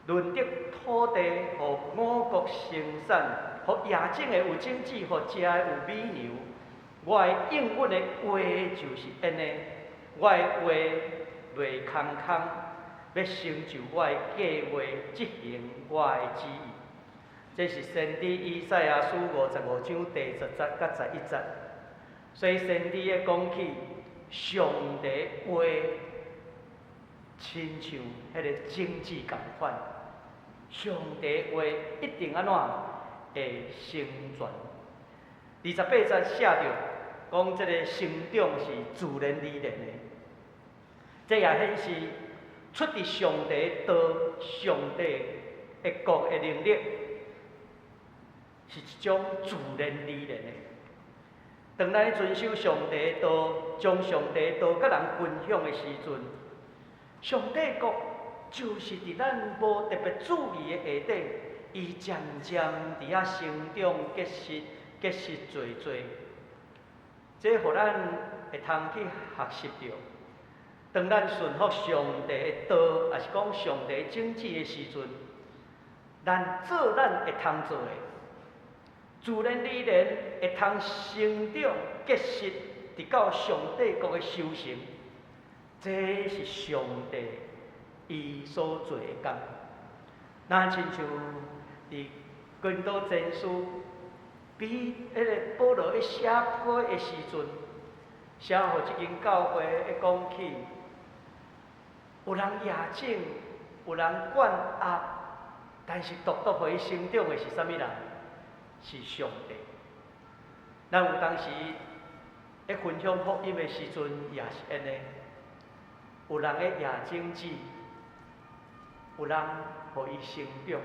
潤得土地，予五穀生產，予夜種的有種子，予食的有米糧。我的應允的話就是按呢，我的話袂空空，欲成就我的計劃，執行我的旨意。這是先知以賽亞書55章第10節佮11節。所以先知咧講起上帝話，親像彼个種子仝款，上帝話一定按怎會成全。28節寫著講，這个成長是自然而然的，這也顯示出佇上帝道、上帝的國的能力，是一種自然而然的。當咱遵守上帝的道，將上帝的道佮人分享的時陣，上帝國就是佇咱無特別注意的下底，伊漸漸佇遐成長、結實、結實濟濟。這予咱會通去學習著。當咱順服上帝的道，抑是講上帝種子的時陣，咱做咱會通做的，自然而然會通成長、結實，直到上帝國的收成。這是上帝伊所做的工。若親像佇哥林多前書，比彼个保羅咧寫批的時陣，寫予這間教會咧講起，有人夜種，有人灌壓，但是獨獨予伊成長的是啥物人？是上帝。咱有當時咧分享福音的時陣，也是按呢。有人咧夜種子，有人予伊成長。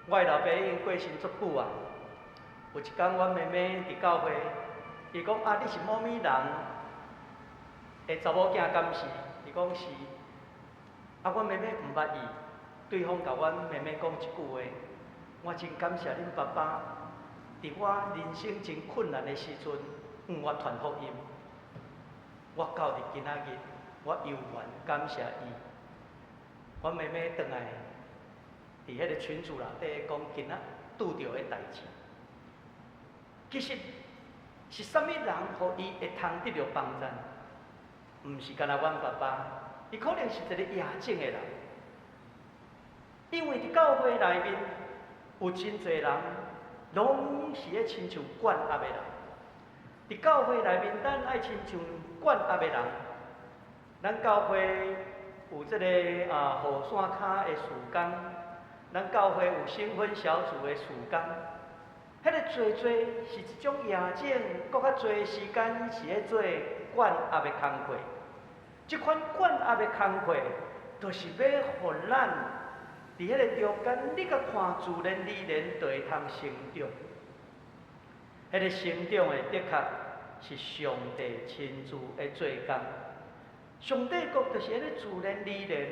我的老爸已經過身足久啊。有一工，阮妹妹佇教會，伊講啊，你是某物人？的查某囝敢是？伊講是。啊，阮妹妹毋捌伊，對方共阮妹妹講一句話，我真感謝恁爸爸，佇我人生真困難的時陣，向我傳福音。我到佇今仔日，我猶原感謝伊。阮妹妹轉來，佇彼個群組內底講今仔拄著的代誌。其實是啥物人予伊會通得著幫贊？毋是干焦阮爸爸，伊可能是一个夜種的人。因為佇教會內面有真濟人，攏是咧親像灌壓的人。佇教會內面，咱愛親像灌壓的人。咱教會有這個啊雨傘跤的事工，咱教會有新婚小組的事工。彼個濟濟是一種夜種，閣較濟時間是咧做灌壓的工課。這款灌壓的工課，就是欲予咱佇彼個中間，你共看自然而然就會通成長。彼個成長的的確是上帝親自的做工。上帝國就是按呢自然而然。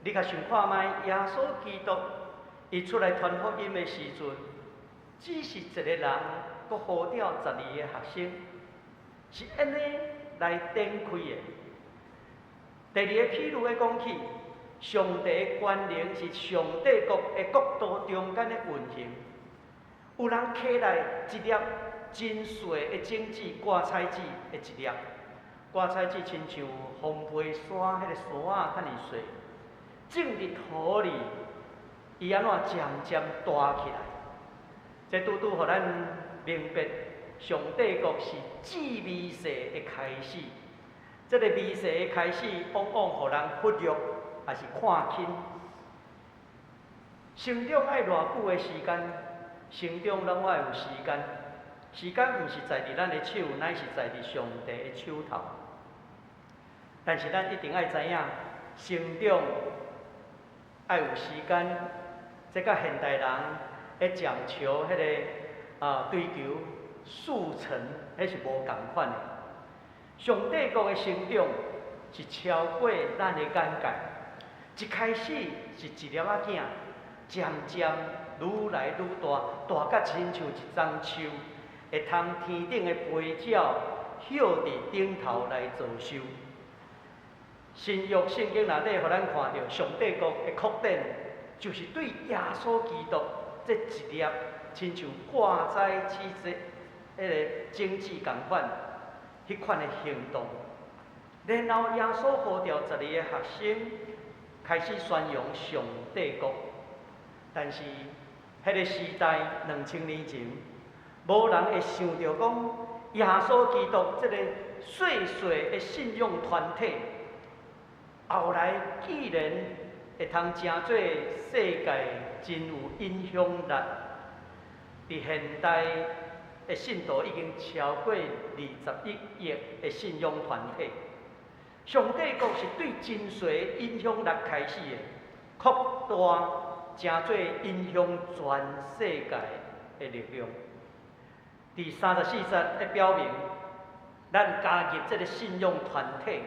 你較想看覓，耶穌基督伊出來傳福音的時陣，只是一個人，閣呼召12個學生，是按呢來展開的。第二个譬喻咧講起，上帝的權能是上帝國的國度中間的運行。有人提來一粒真細的種子，掛彩子的一粒，掛彩子親像風飛沙彼个沙仔較爾細，種佇土裡，伊按怎漸漸大起來。這拄拄予咱明白，上帝國是至微細的開始。這个微細的開始，往往予人忽略，抑是看輕。成長愛偌久的時間？成長攏愛有時間。時間毋是在佇咱的手，乃是在佇上帝的手頭。但是咱一定愛知影，成長愛有時間。這佮現代人咧講求彼个啊追求速成，彼是無仝款的。上帝國的成長是超過咱的眼界。一開始是一粒仔囝，漸漸愈來愈大，大甲親像一欉樹，會通天頂的飛鳥歇佇頂頭來造岫。新約聖經內底，予咱看著上帝國的擴展，就是對耶穌基督這一粒親像掛彩子這彼个種子仝款，彼款的行動。然後耶穌呼召12個學生，開始宣揚上帝國。但是，彼個時代2000年前，無人會想著講耶穌基督這个細細的信仰團體，後來竟然會通成做世界真有影響力。佇現代的信徒已經超過21億的信仰團體。上帝國是對真細影響力開始的，擴大成做影響全世界的力量。第34節咧表明，咱加入這个信仰團體，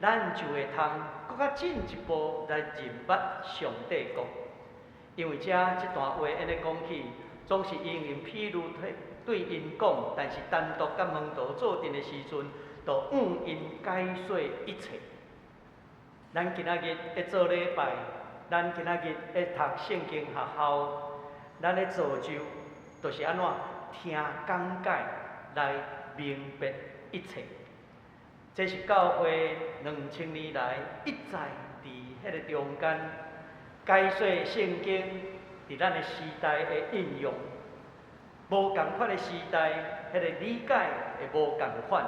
咱就會通閣較進一步來認捌上帝國。因為遮這段話按呢講起，總是應用譬喻對𪜶講，但是單獨佮門徒做陣的時陣，就向𪜶解說一切。咱今仔日咧做禮拜，咱今仔日咧讀聖經學校，咱咧造就，就是按怎聽講解來明白一切。這是教會2000年來一再佇彼个中間解說聖經佇咱的時代的應用。無仝款的時代，彼個理解會無仝款。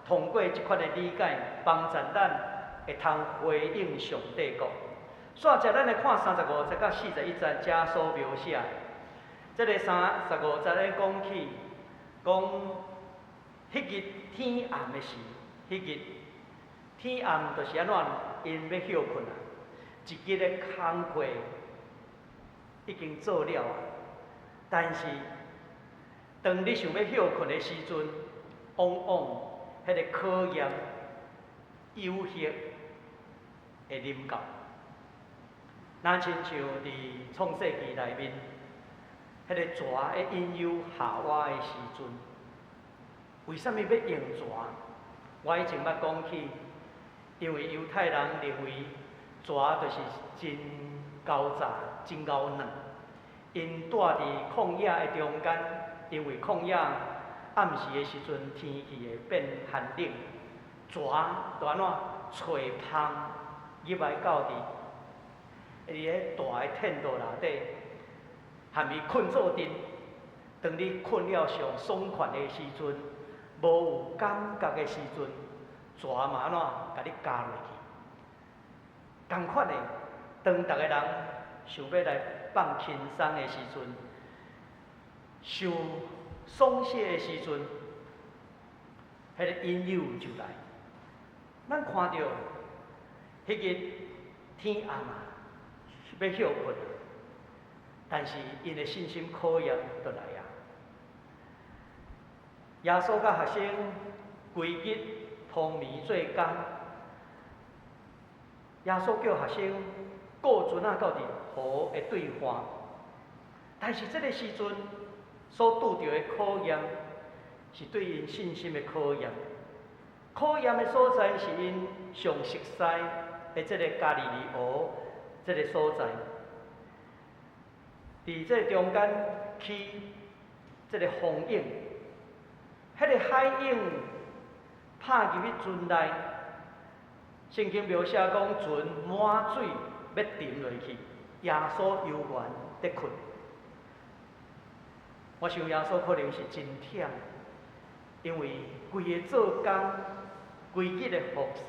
通過這款的理解，幫助咱會通回應上帝國。煞接咱來看35節到41節，遮所描寫的。這个35節咧講起，講彼日天暗的時，彼日天暗就是按怎？𪜶欲歇睏啊！一日的工課已經做了啊，但是當你想欲歇睏的時陣，往往彼个考驗誘惑會臨到。若親像佇創世記內面，彼個蛇咧引誘夏娃的時陣，為啥物欲用蛇？我以前捌講起，因為猶太人認為蛇就是真狡詐、真𠢕軟。𪜶蹛佇曠野的中間，因為曠野暗時的時陣天氣會變寒冷，蛇就按怎揣蜂入來到佇咧大的天道內底，含伊睏做陣。當你睏了上爽快的時陣，無有感覺的時陣，蛇嘛按怎共你咬落去。仝款的，當逐个人想欲來放輕鬆的時陣，想鬆懈的時陣，彼個引誘就來。咱看著，彼日天暗啊，欲歇睏，但是𪜶的信心考驗就來啊。耶穌佮學生規日湯暝做工，耶穌叫學生顧船仔到佇湖的對岸，但是這个時陣所拄著的考驗是對𪜶信心的考驗。考驗的所在是𪜶上熟悉的這个加利利湖這个所在，佇這中間起這个風湧，彼个海湧拍入去船內，聖經描寫講船滿水欲沉落去，耶穌猶原佇睏。我想耶穌可能是真忝，因為規个做工，規日的服侍，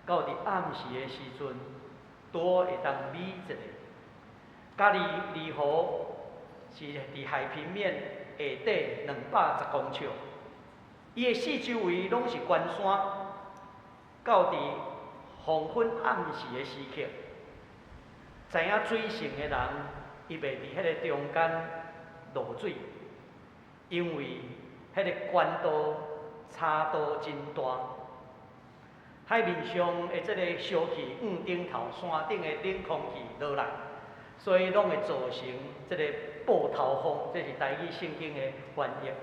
到佇暗時的時陣，拄會當瞇一下。加利利湖是佇海平面下底210公尺，伊的四周圍攏是懸山，到佇黃昏暗時的時刻，知影水性的人，伊袂佇彼个中間落水，因為彼个懸度差度真大。海面上的這個燒氣向頂頭山頂的冷空氣落來，所以攏會造成這个報頭風，這是台語聖經的翻譯。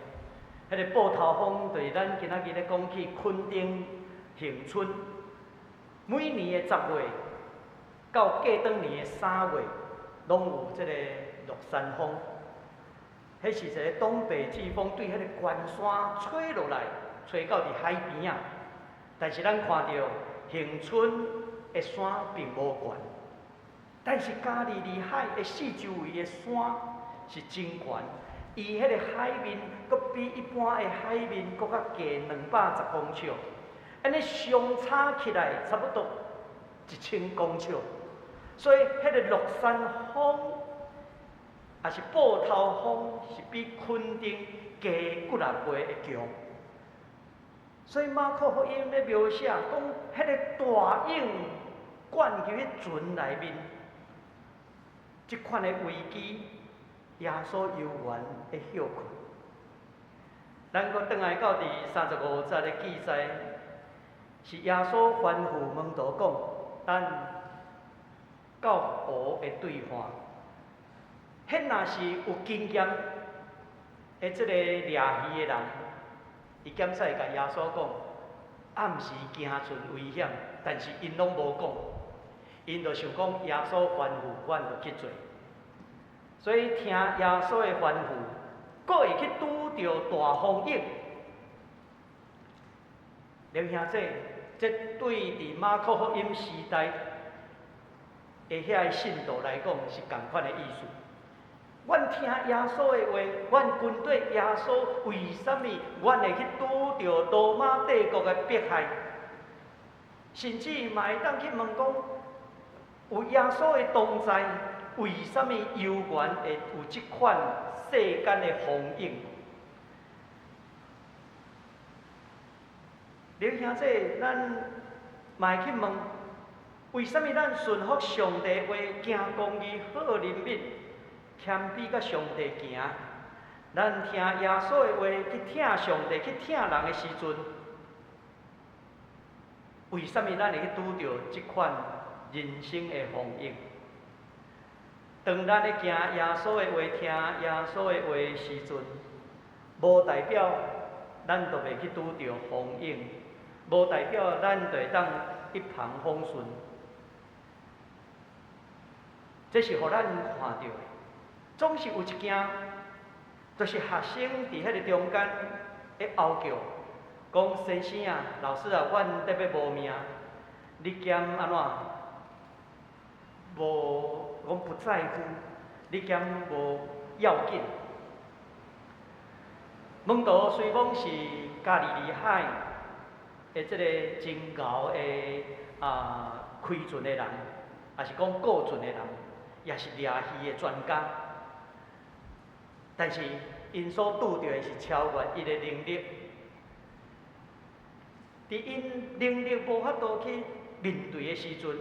彼个報頭風就是咱今仔日咧講起墾丁恆春，每年的10月到過轉年的3月，攏有這个落山風。彼是一个東北季風對彼个懸山吹落來，吹到佇海邊仔。但是咱看著恆春的山並無懸，但是加利利海的四周圍的山是真懸，伊彼个海面閣比一般的海面閣較低210公尺，按呢相差起來差不多1000公尺，所以彼个落山風，抑是報頭風，是比墾丁加幾若倍的強。所以馬可福音咧描寫講，彼个大湧灌入去船內面，這款的危機，耶穌猶原咧歇睏。咱閣轉來到佇35節的記載，是耶穌吩咐門徒講，咱到湖的對岸。彼若是有經驗的這个掠魚的人，伊敢使共耶穌講，暗時行船危險，但是𪜶攏無講，𪜶就想講耶穌吩咐，阮就去做。所以聽耶穌的吩咐，閣會去拄著大風湧。劉兄姊，這對佇馬可福音時代的遐个信徒來講是仝款的意思。阮聽耶穌的話，阮跟綴耶穌，為啥物阮會去拄著羅馬帝國的迫害？甚至嘛會當去問講，有耶穌的同在，為啥物猶原會有這款世間的風湧？劉兄姊，咱嘛會去問，為啥物咱順服上帝話，行公義、好憐憫，謙卑佮上帝行？咱聽耶穌的話去疼上帝，去疼人的時陣，為啥物咱會去拄著這款人生的風湧？當咱咧行耶穌的話、聽耶穌的話的時陣，無代表咱就袂去拄著風湧，無代表咱就會當一帆風順。這是予咱看著的，總是有一件，就是學生佇彼個中間咧哀叫，講先生啊、老師啊，阮得欲無命，你敢按怎？無講不在乎，你敢無要緊？門徒雖講是加利利海的這個真𠢕的開船的人，抑是講顧船的人，也是掠魚的專家，但是𪜶所拄著的是超越伊的能力。佇𪜶能力無法度去面對的時陣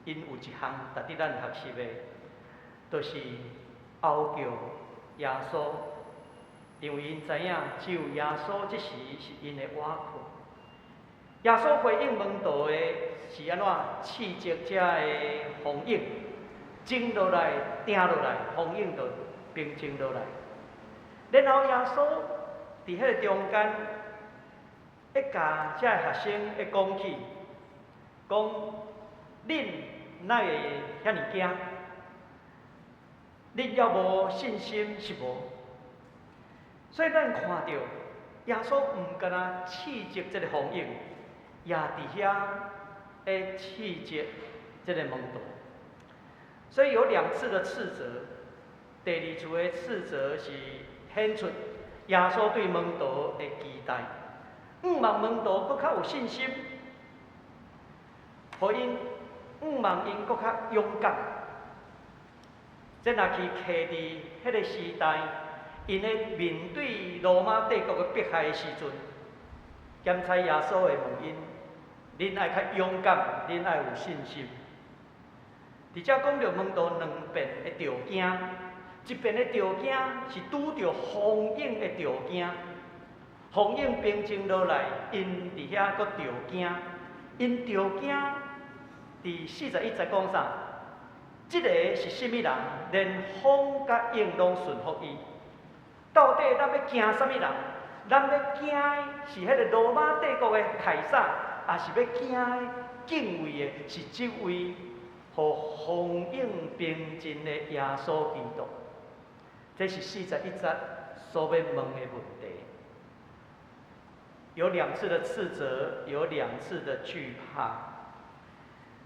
，𪜶有一項值得咱學習的，就是哀叫耶穌，因為𪜶知影只有耶穌這時是𪜶的倚靠。耶穌回應門徒的是按怎？斥責這个風湧，靜落來，定落來，風湧就平靜落來。然後耶穌佇彼個中間，會共這个學生會講起，講恁哪會遐爾驚？恁猶無信心是無？所以咱看著耶穌毋干焦斥責這个風湧，也佇遐咧斥責這个門徒。所以有兩次的斥責，第二次的斥責是顯出耶穌對門徒的期待，向望門徒閣較有信心，予𪜶向望𪜶閣較勇敢。這若去刻佇彼个時代，𪜶咧面對羅馬帝國的迫害的時陣，檢採耶穌會問𪜶：恁愛較勇敢，恁愛有信心。佇遮講著門徒兩遍的著驚，一遍的著驚是拄著風湧的著驚，風湧平靜落來，𪜶佇遐閣著驚，𪜶著驚。佇41節講啥？這個是啥物人？連風佮湧攏順服伊。到底咱欲驚啥物人？咱欲驚的是彼个羅馬帝國的凱撒，抑是欲驚的敬畏的是這位予風湧平靜的耶穌基督？這是41節所欲問的問題。有兩次的斥責，有兩次的懼怕。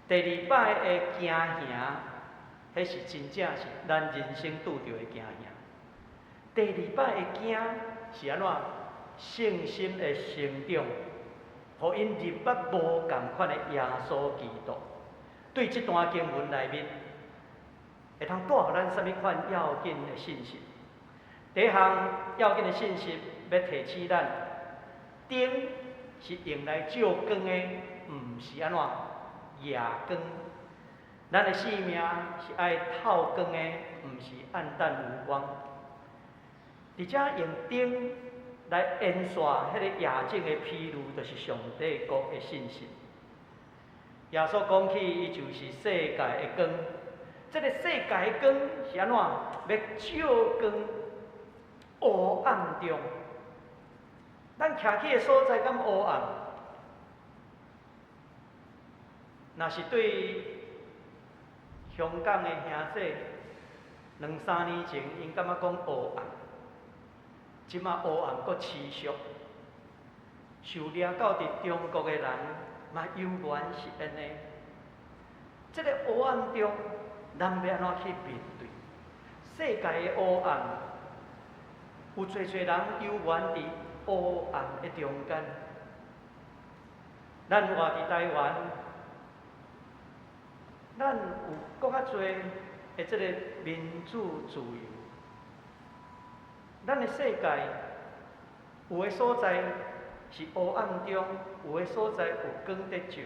第二擺的驚嚇，彼是真正是咱人生拄著的驚嚇。第二擺的驚是按怎？信心的成長，予𪜶認捌無仝款的耶穌基督。對這段經文內面，會通帶予咱啥物款要緊的信息？第一項要緊的信息，欲提醒咱，燈是用來照光的，毋是按怎夜光。咱的生命是愛透光的，毋是暗淡無光。佇遮用燈來延續彼个夜景的比喻，就是上帝國的信息。耶穌講起，伊就是世界的光。這个世界的光是按怎？欲照光黑暗中。咱徛起的所在敢黑暗？若是對香港的兄弟，兩三年前，𪜶感覺講黑暗，這馬黑暗閣持續，受掠到佇中國的人嘛猶原是按呢。這个黑暗中，咱欲按怎去面對？世界的黑暗，有濟濟人猶原佇黑暗的中間。咱活佇台灣，咱有閣較濟的這个民主自由。咱的世界有的所在是黑暗中，有的所在有光佇照。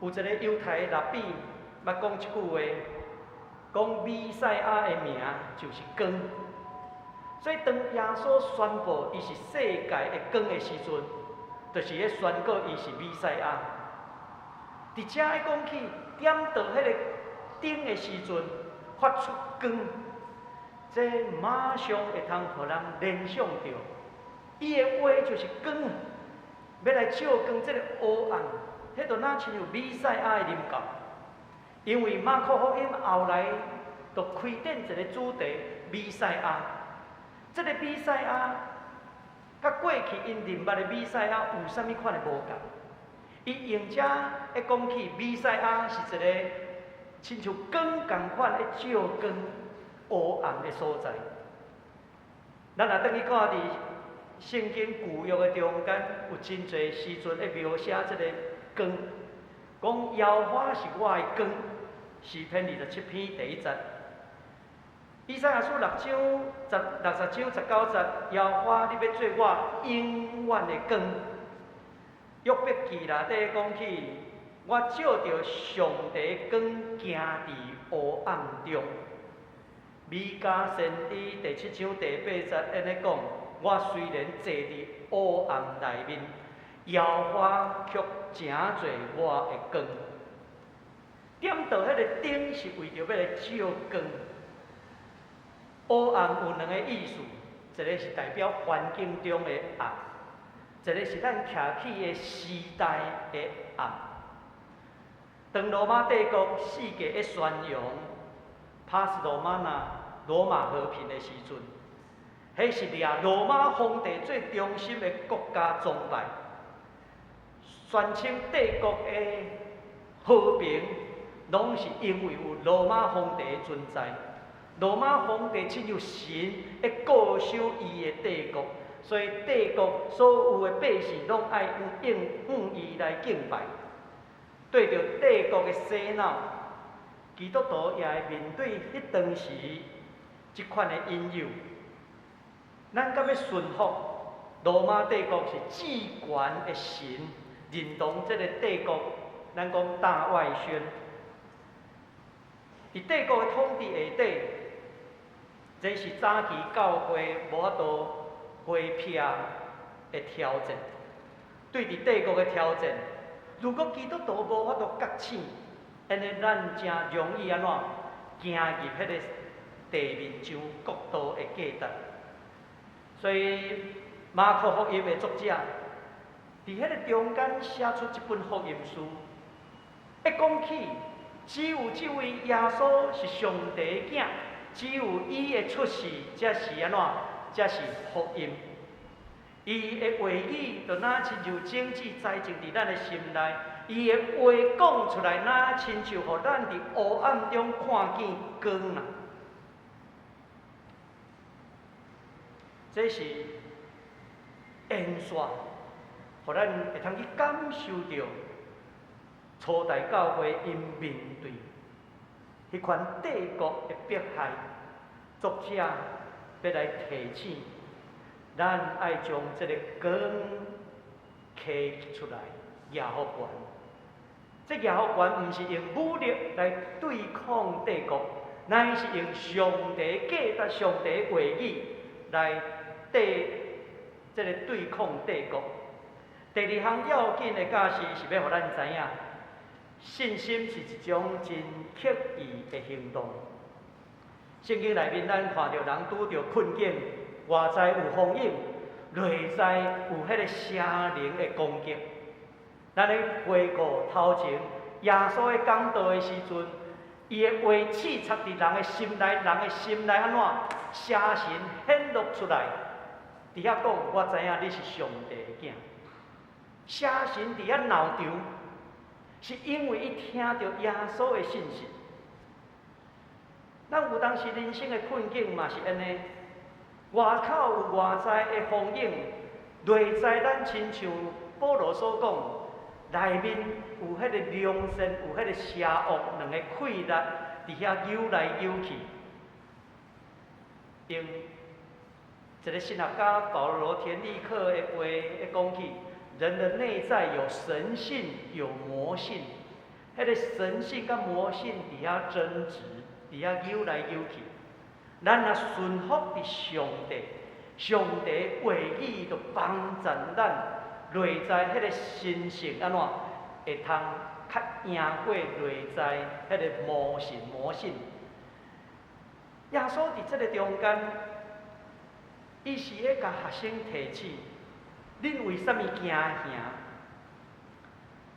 有一个猶太拉比捌講一句話，講彌賽亞的名就是光。所以當耶穌宣布伊是世界的光的時陣，就是咧宣告伊是彌賽亞。佇遮咧講起點著彼个燈的時陣，發出光，這馬上會通予人聯想著，伊的話就是光，欲來照光這个黑暗，彼就若親像彌賽亞的臨到。因為馬可福音後來就開展一个主題，彌賽亞。這个彌賽亞，佮過去𪜶認捌的彌賽亞有啥物款的無仝？伊用遮咧講起彌賽亞是一个親像光仝款咧照光黑暗的所在。咱若轉去看佇聖經舊約的中間，有真濟時陣咧描寫這个光，講耶和華是我的光，詩篇27篇第一節。以賽亞書60章19節，耶和華，你欲做我永遠的光。約伯記內底講起，我照著上帝光行佇黑暗中。彌迦先知第七章第八節按呢講，我雖然坐佇黑暗內面，耶和華卻成做我的光。點著彼个燈是為著欲來照光。黑暗有兩个意思，一个是代表環境中的暗，一个是咱徛起的時代的暗。當羅馬帝國世界咧宣揚 Pax Romana 羅馬和平的時陣，彼是掠羅馬皇帝做中心的國家崇拜，宣稱帝國的和平，攏是因為有羅馬皇帝的存在。羅馬皇帝親像神咧固守伊的帝國，所以帝國所有的百姓攏愛向伊來敬拜。對著帝國的洗腦，基督徒也會面對彼當時這款的引誘。咱敢欲順服羅馬帝國是至懸的神，認同這个帝國，咱講大外宣。佇帝國的統治下底，這是早期教會無法度回避的挑戰。對佇帝國的挑戰，如果基督徒無法度覺醒，按呢咱誠容易按怎行入彼个地面上國度的價值。所以馬可福音的作者，佇彼个中間寫出這本福音書，一講起，只有這位耶穌是上帝的囝，只有伊的出世才是按怎，才是福音。伊的話語就若親像種子栽種佇咱的心內，伊的話講出來，若親像予咱佇黑暗中看見光啊！這是延續，予咱會通去感受著初代教會𪜶面對彼款帝國的迫害，作者欲來提醒咱愛將這个光提出來，耶和華。這耶和華毋是用武力來對抗帝國，乃是用上帝價值、上帝話語來對這个對抗帝國。第二項要緊的教示是欲予咱知影，信心是一種真刻意的行動。聖經內面，咱看著人拄著困境，外在有風湧，內在有彼个邪靈的攻擊。咱咧回顧頭前，耶穌咧講道的時陣，伊的話刺插佇人的心內，人的心內按怎？邪神顯露出來，佇遐講，我知影你是上帝的囝。邪神佇遐鬧場，是因為伊聽著耶穌的信息。咱有當時人生的困境嘛是按呢，外口有外在的風湧，內在咱親像保羅所講，內面有彼个良善，有彼个邪惡兩个氣力佇遐扭來扭去。用一个神學家保羅田立克的話咧講起，人的內在有神性，有魔性，彼个神性佮魔性佇遐爭執，佇遐扭來扭去。咱若順服佇上帝，上帝話語就幫助咱內在彼個神性按怎會通較贏過內在彼個魔神魔性。耶穌佇這個中間，伊是咧共學生提醒：恁為啥物驚嚇？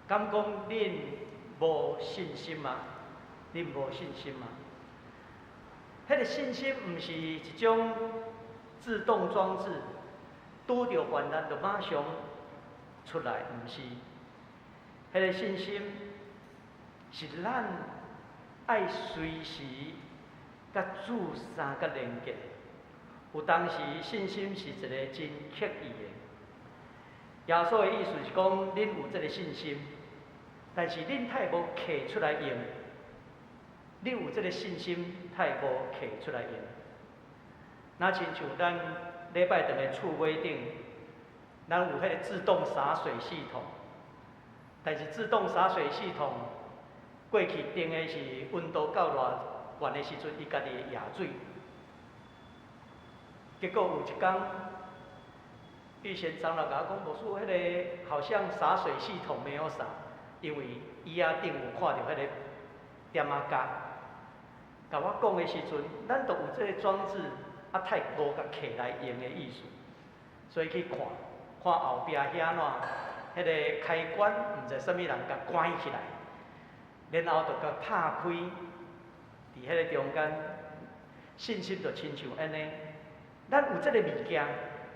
敢講恁無信心嗎？恁無信心嗎？彼個信心毋是一種自動裝置，拄著患難就馬上出來，毋是。彼個信心是咱愛隨時佮主相佮連結。有當時信心是一個真刻意的。耶穌的意思是講，恁有這個信心，但是恁太無揢出來用。恁有這個信心，太無揢出來用。若親像咱禮拜堂的厝尾頂，咱有彼個自動灑水系統，但是自動灑水系統過去定的是溫度夠偌懸的時陣，伊家己會壓水。結果有一工，玉賢長老共我講，牧師，彼個好像灑水系統沒有灑，因為椅仔頂有看著彼個點仔膠。共我講的時陣，咱都有這個裝置，啊，太無共揢來用的意思，所以去看，看後壁遐按怎，彼個開關毋知啥物人共關起來，然後就共拍開，佇彼個中間，信心就親像按呢，咱有這個物件，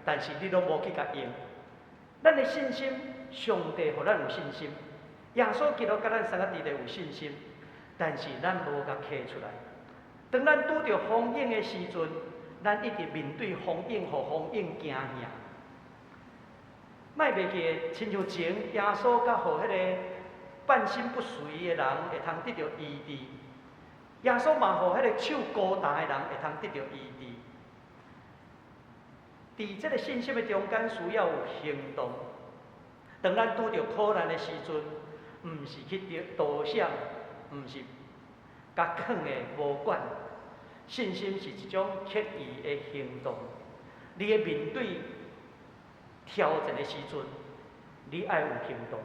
但是你攏無去共用。咱的信心，上帝予咱有信心，耶穌基督佮咱三個弟弟有信心，但是咱無共揢出來。當咱拄著風湧的時陣，咱一直面對風湧，予風湧驚嚇。莫袂記得，親像前耶穌佮予彼個半身不遂的人會通得著醫治，耶穌嘛予彼個手孤單的人會通得著醫治。佇這個信心的中間，需要有行動。當咱拄著苦難的時陣，毋是去躲閃，毋是共囥的無管。信心是一種刻意的行動。你咧面對挑戰的時陣，你愛有行動。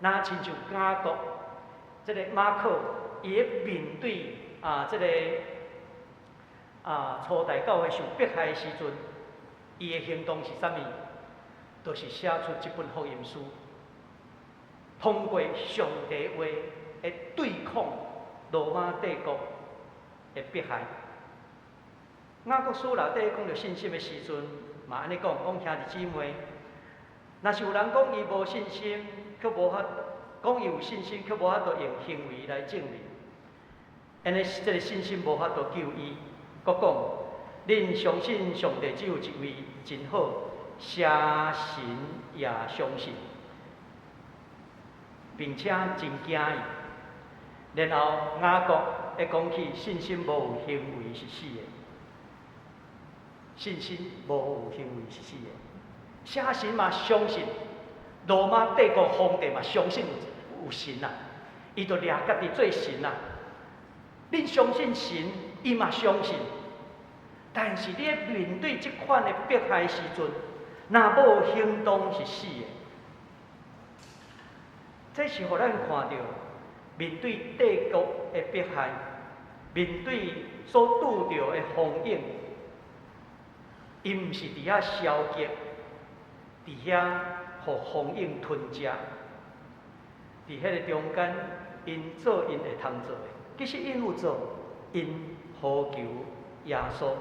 若親像雅各，這個馬可，伊咧面對啊，這個啊初代教會受迫害的時陣，伊的行動是啥物？就是寫出這本福音書，通過上帝話來對抗羅馬帝國的迫害。雅各書內底講著信心的時陣，嘛按呢講，講兄弟姊妹，若是有人講伊無信心，卻無法講伊有信心，卻無法度用行為來證明，按呢這個信心無法度救伊。閣講，恁相信上帝只有一位，真好，邪神也相信，並且真驚伊。然後雅各會講起信心無有行為是死的，信心無有行為是死的。邪神嘛相信，羅馬帝國皇帝嘛相信有神啊，伊就掠家己做神啊。恁相信神，伊嘛相信，但是你面對這款的迫害時陣，若無行動是死的。這是予咱看著面對帝國的迫害，面對所拄著的風湧，伊毋是佇遐消極，佇遐予風湧吞食，佇彼個中間，𪜶做𪜶會通做的。其實𪜶有做，𪜶呼求耶穌，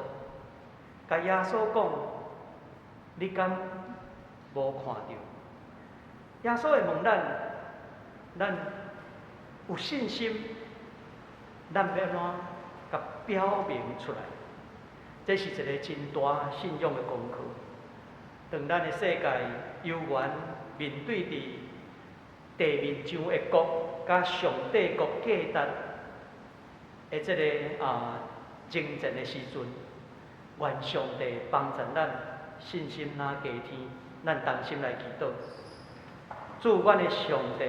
共耶穌講：你敢無看著？耶穌會問咱，咱有信心，咱欲按怎共表明出來？這是一個真大信仰的功課。當咱的世界猶原面對佇地面上的國佮上帝國價值的這個啊爭戰的時陣，願上帝幫助咱信心若加添，咱同心來祈禱。主，阮的上帝，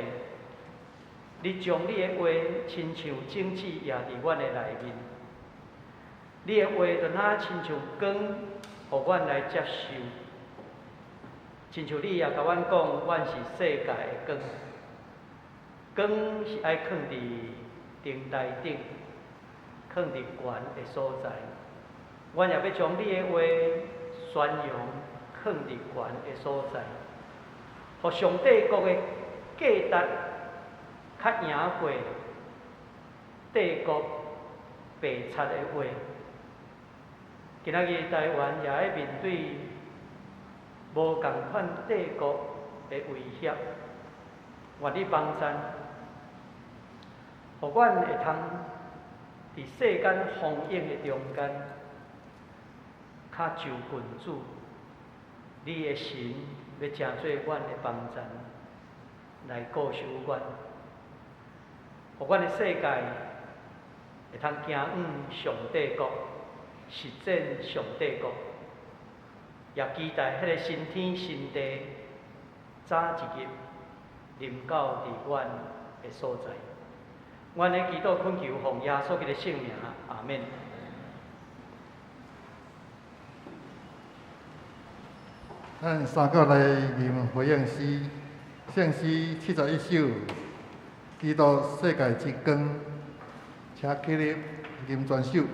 你將你的話親像種子掖佇阮的內面，你的話就若親像光，予阮來接受。親像你也共阮講，阮是世界的光。光是愛囥佇燈台頂，囥佇懸的所在。阮也欲將你的話宣揚，囥佇懸的所在，予上帝國的價值較贏過帝國白賊的話。今仔日台灣也愛面對無仝款帝國的威脅，願你幫贊，予阮會通佇世間風湧的中間，較就近主，你的神欲成做阮的幫贊，來顧守阮，予阮的世界會通行往上帝國，實踐上帝國，也期待彼个新天新地早一日臨到佇阮的所在。阮的祈禱懇求奉耶穌基督聖名，阿們。咱三個來吟回應詩，聖詩71首，基督世界之光，請起立吟全首。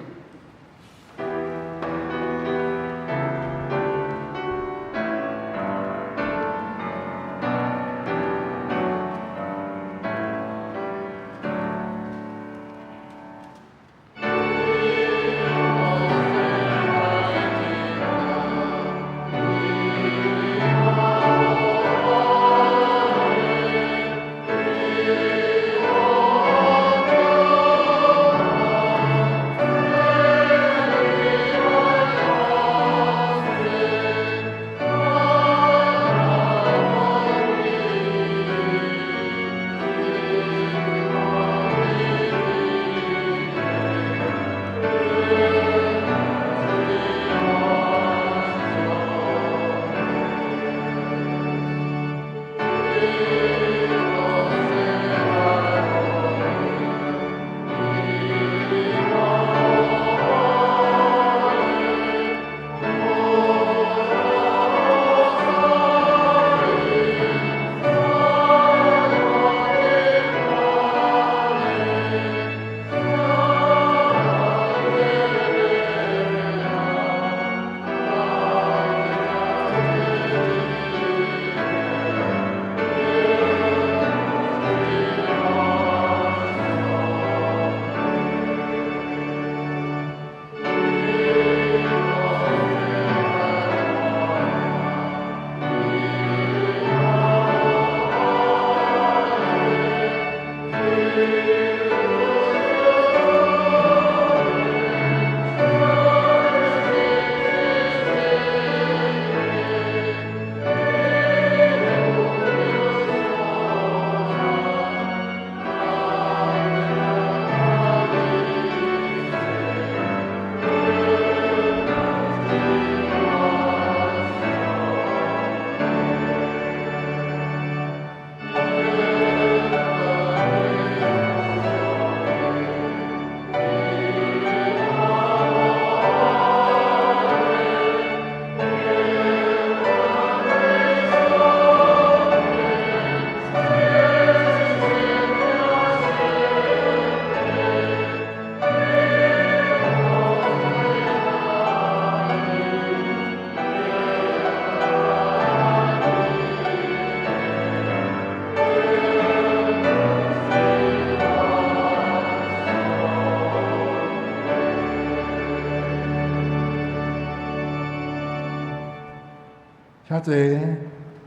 請坐。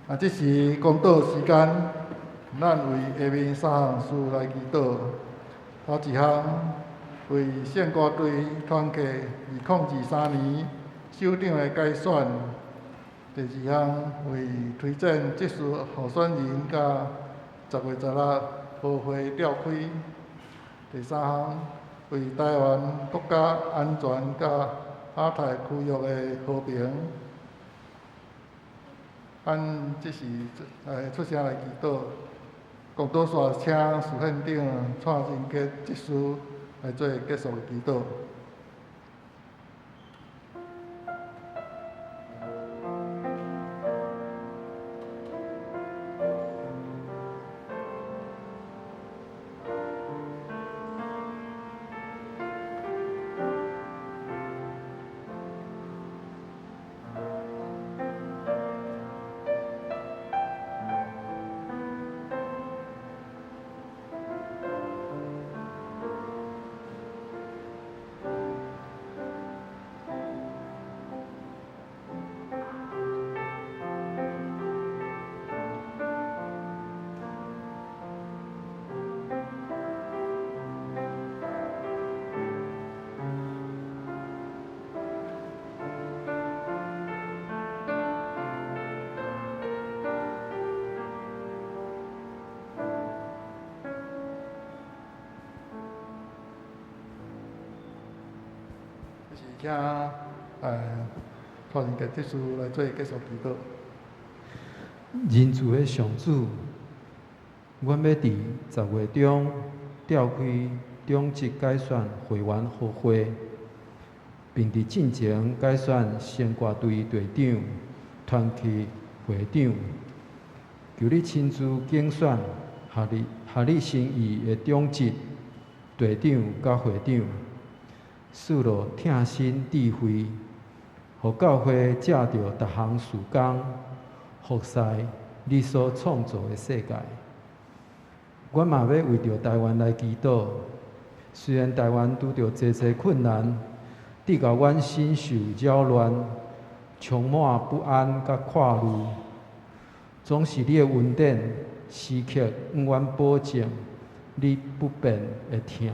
啊，這是公禱時間，咱為下面三項事來祈禱。頭一項，為聖歌隊團契2023年首長的改選；第二項，為推薦執事候選人佮10月16和會召開；第三項，為台灣國家安全佮亞太區域的和平。咱這時出聲來祈禱，講道煞請副縣長蔡仁傑執事來做結束的祈禱。這是請蔡仁傑執事來做結束祈禱。仁慈的上主，阮欲佇10月中召開長執改選會員合會，並佇進前改選聖歌隊隊長、團契會長。求你親自揀選合你心意的長執、隊長佮會長，賜予疼心智慧，予教會藉著逐項事工服侍你所創造的世界。阮嘛欲為著台灣來祈禱，雖然台灣拄著濟濟困難，致予阮身受擾亂，充滿不安佮掛慮，總是你的恩典時刻向阮保證，你不變的疼。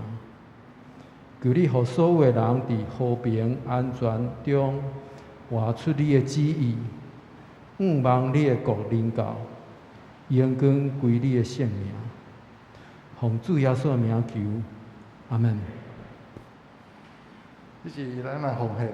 求你予所有的人佇和平安全中活出你的旨意，向望你的國臨到，榮光歸你的聖名。奉主耶穌的名求，阿們。這是咱來奉獻。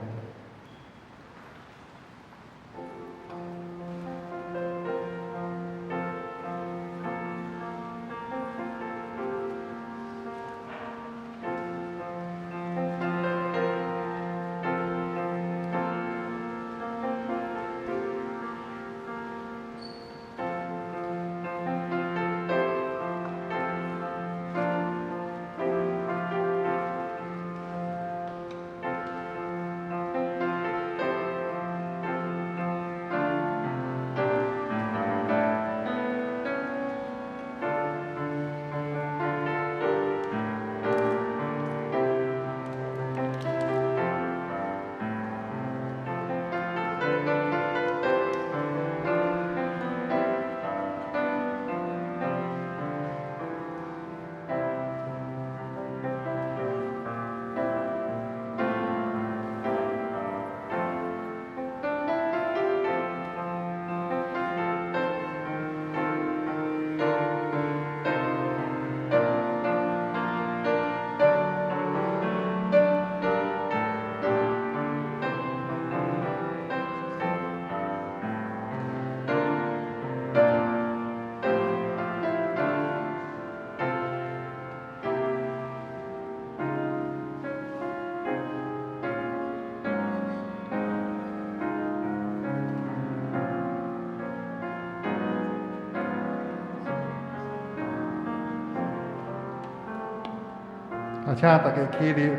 啊，請大家起立，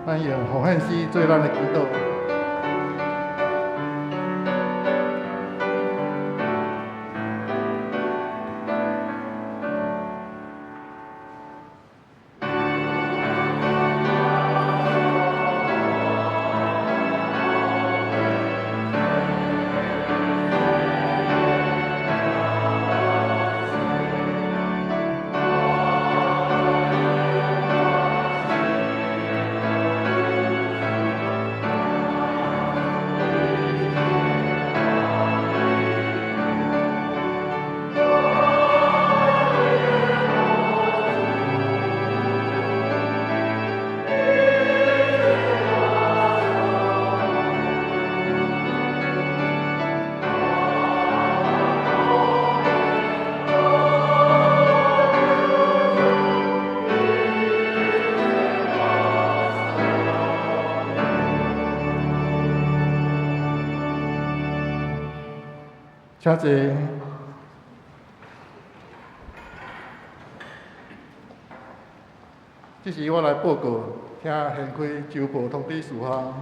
咱用奉獻詩做咱的祈禱。請坐。這時我來報告，請現開周報通知事項。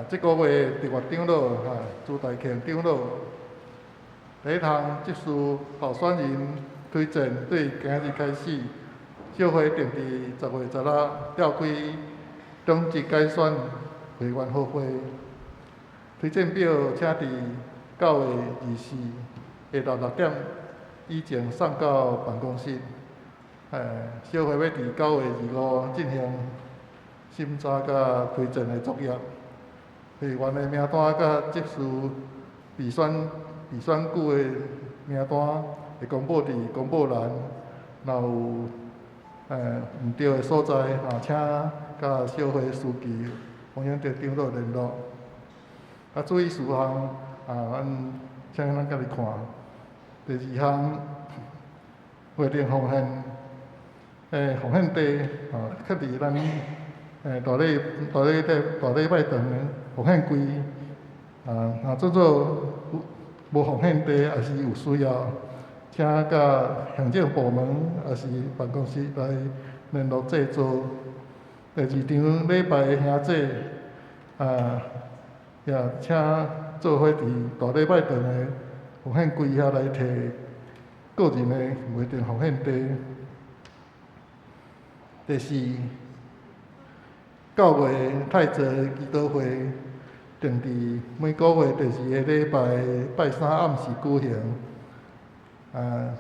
這個月特別長老朱大慶長老，第一項執事候選人推薦對今日開始，小會定佇10月16召開長執改選會員合會。推薦表請佇9月24下晝6點以前送到辦公室。小會欲佇9月25進行審查佮推薦的作業。會員的名單佮執事備選舉的名單會公布佇公布欄。若有毋對的所在，請佮小會書記欢迎伫长老联络。啊，注意事项啊，咱请咱家己看。第二项，会定奉献，奉献地啊，设伫咱大礼拜堂的奉献柜啊，若做做无奉献地，抑是有需要，请佮行政部门抑是办公室来联络制作。第二场礼拜的兄姐啊，也请做伙伫大礼拜堂的奉献柜遐来提个人的袂定奉献地。第四，9月太济祈祷会定伫每个月第二个礼拜拜三暗时举行。啊，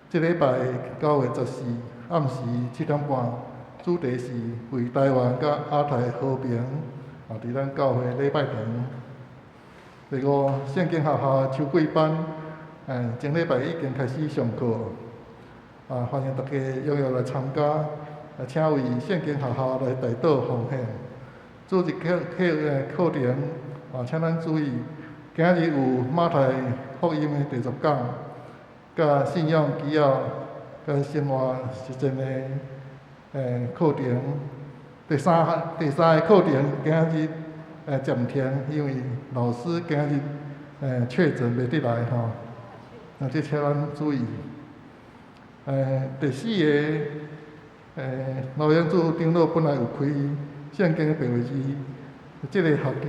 这礼拜9月14暗时7点半，主题是为台湾佮亚太和平。啊，伫咱教会礼拜堂。第五，圣经学校秋季班，前礼拜已经开始上课，啊，欢迎大家踊跃来参加。啊，请为圣经学校来代祷奉献。主日课程，啊，请咱注意，今日有马太福音的第10讲，佮信仰基要、佮生活实践的课程。第三个课程今日暂停，因为老师今日确诊袂得来吼，那这请咱注意。第四个，老杨主长老本来有开圣经白话字，这个学期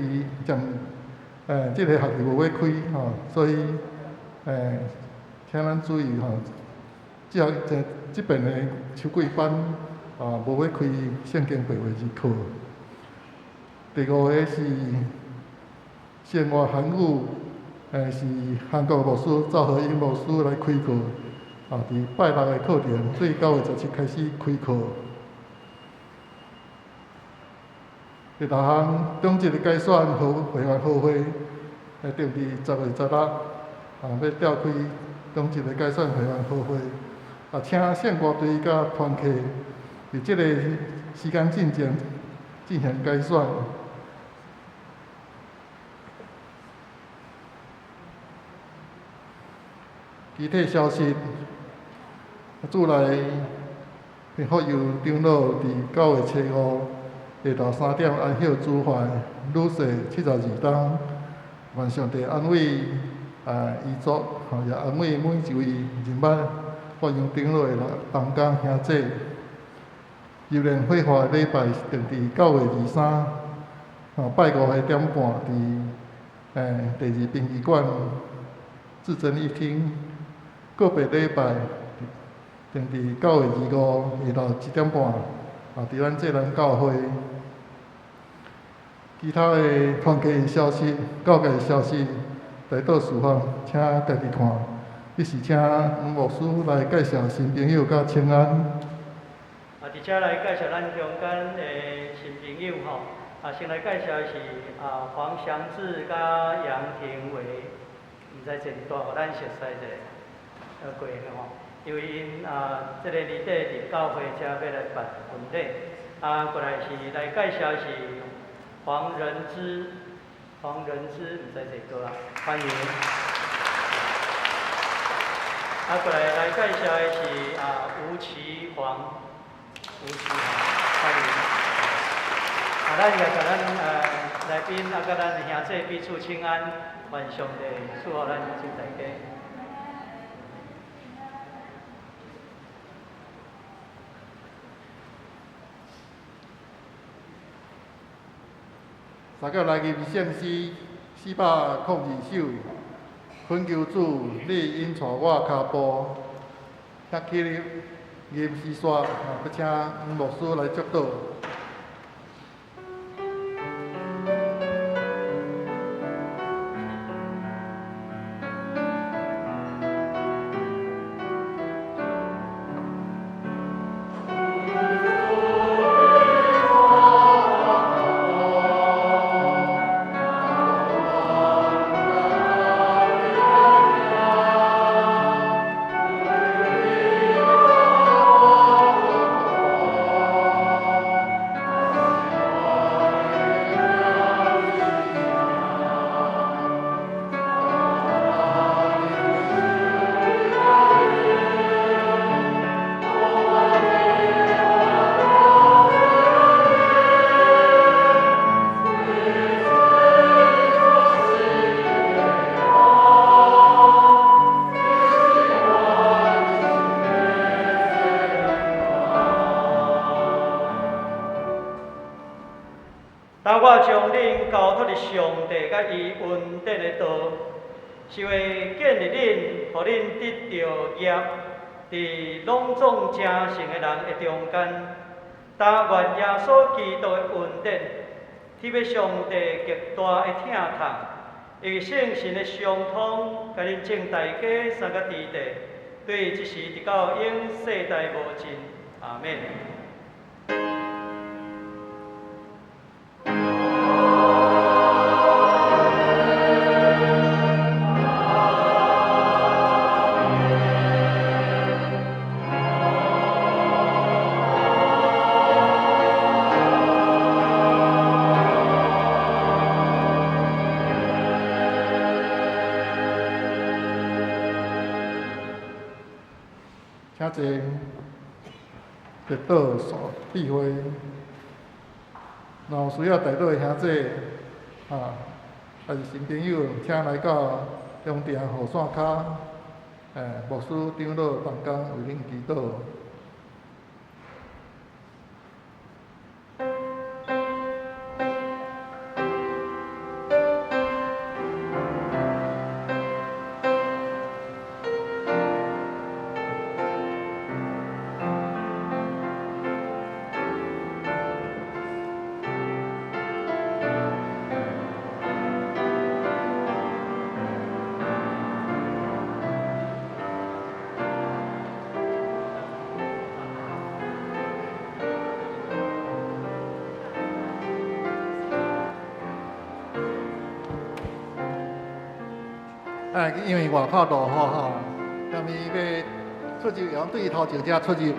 无欲开吼，所以请咱注意吼，这边的秋季班啊，无欲开圣经白话字课。第五个是生活韩语，是韩国牧师赵和英牧师来开课，啊，伫拜六的课程，对9月17开始开课。第六项，中职的改选和会员好会，定伫10月16，啊，欲召开中职的改选会员好会，啊，请圣歌队佮团契伫这个时间进前进行改选。其他消息，主内福佑长老伫9月初5下昼3点安息主饭，女婿72冬，愿上帝安慰遗族，吼也安慰每一位认捌福佑长老的同工兄姐。入莲火化礼拜定伫9月23，吼拜五的点半，伫第二殡仪馆至臻一厅。个别礼拜定伫9月25下昼1点半，啊，伫咱济南教会。其他的团契消息、教界消息，代祷事项，请家己看。彼时请黄牧师来介绍新朋友佮请安。啊，伫遮来介绍咱中间的新朋友吼。啊，先来介绍的是啊黄祥志佮杨廷维，毋知坐伫大予咱熟似者，过去吼，因为𪜶啊，这个年底伫教会遮欲来办婚礼。啊，过来是来介绍是黄仁之，黄仁之毋知坐佗啊，欢迎。啊，过来来介绍的是啊吴奇煌，吴奇煌，欢迎。啊，咱也共咱来宾啊，佮咱兄弟彼此请安，愿上帝赐福咱全大家。大家来吟圣诗402首，恳求主，你引带我跤步，遐起吟诗煞，啊，欲请黄牧师来祝祷。 Amen. 當我將恁交託佇上帝佮伊恩典的道，是為建立恁，予恁得著業，佇攏總成聖的人的中間。但願耶穌基督的恩典，特別上帝極大的疼痛，以及聖神的相通，佮恁眾大家三個弟弟，對這時直到永世代無盡。阿們。請坐，代禱闭会，若有需要代禱的兄弟，啊，抑是新朋友，請來到中埕雨傘跤，牧師長老同工為恁祈禱。因為外口落雨吼，踮伊欲出入，會用對頭前才出入。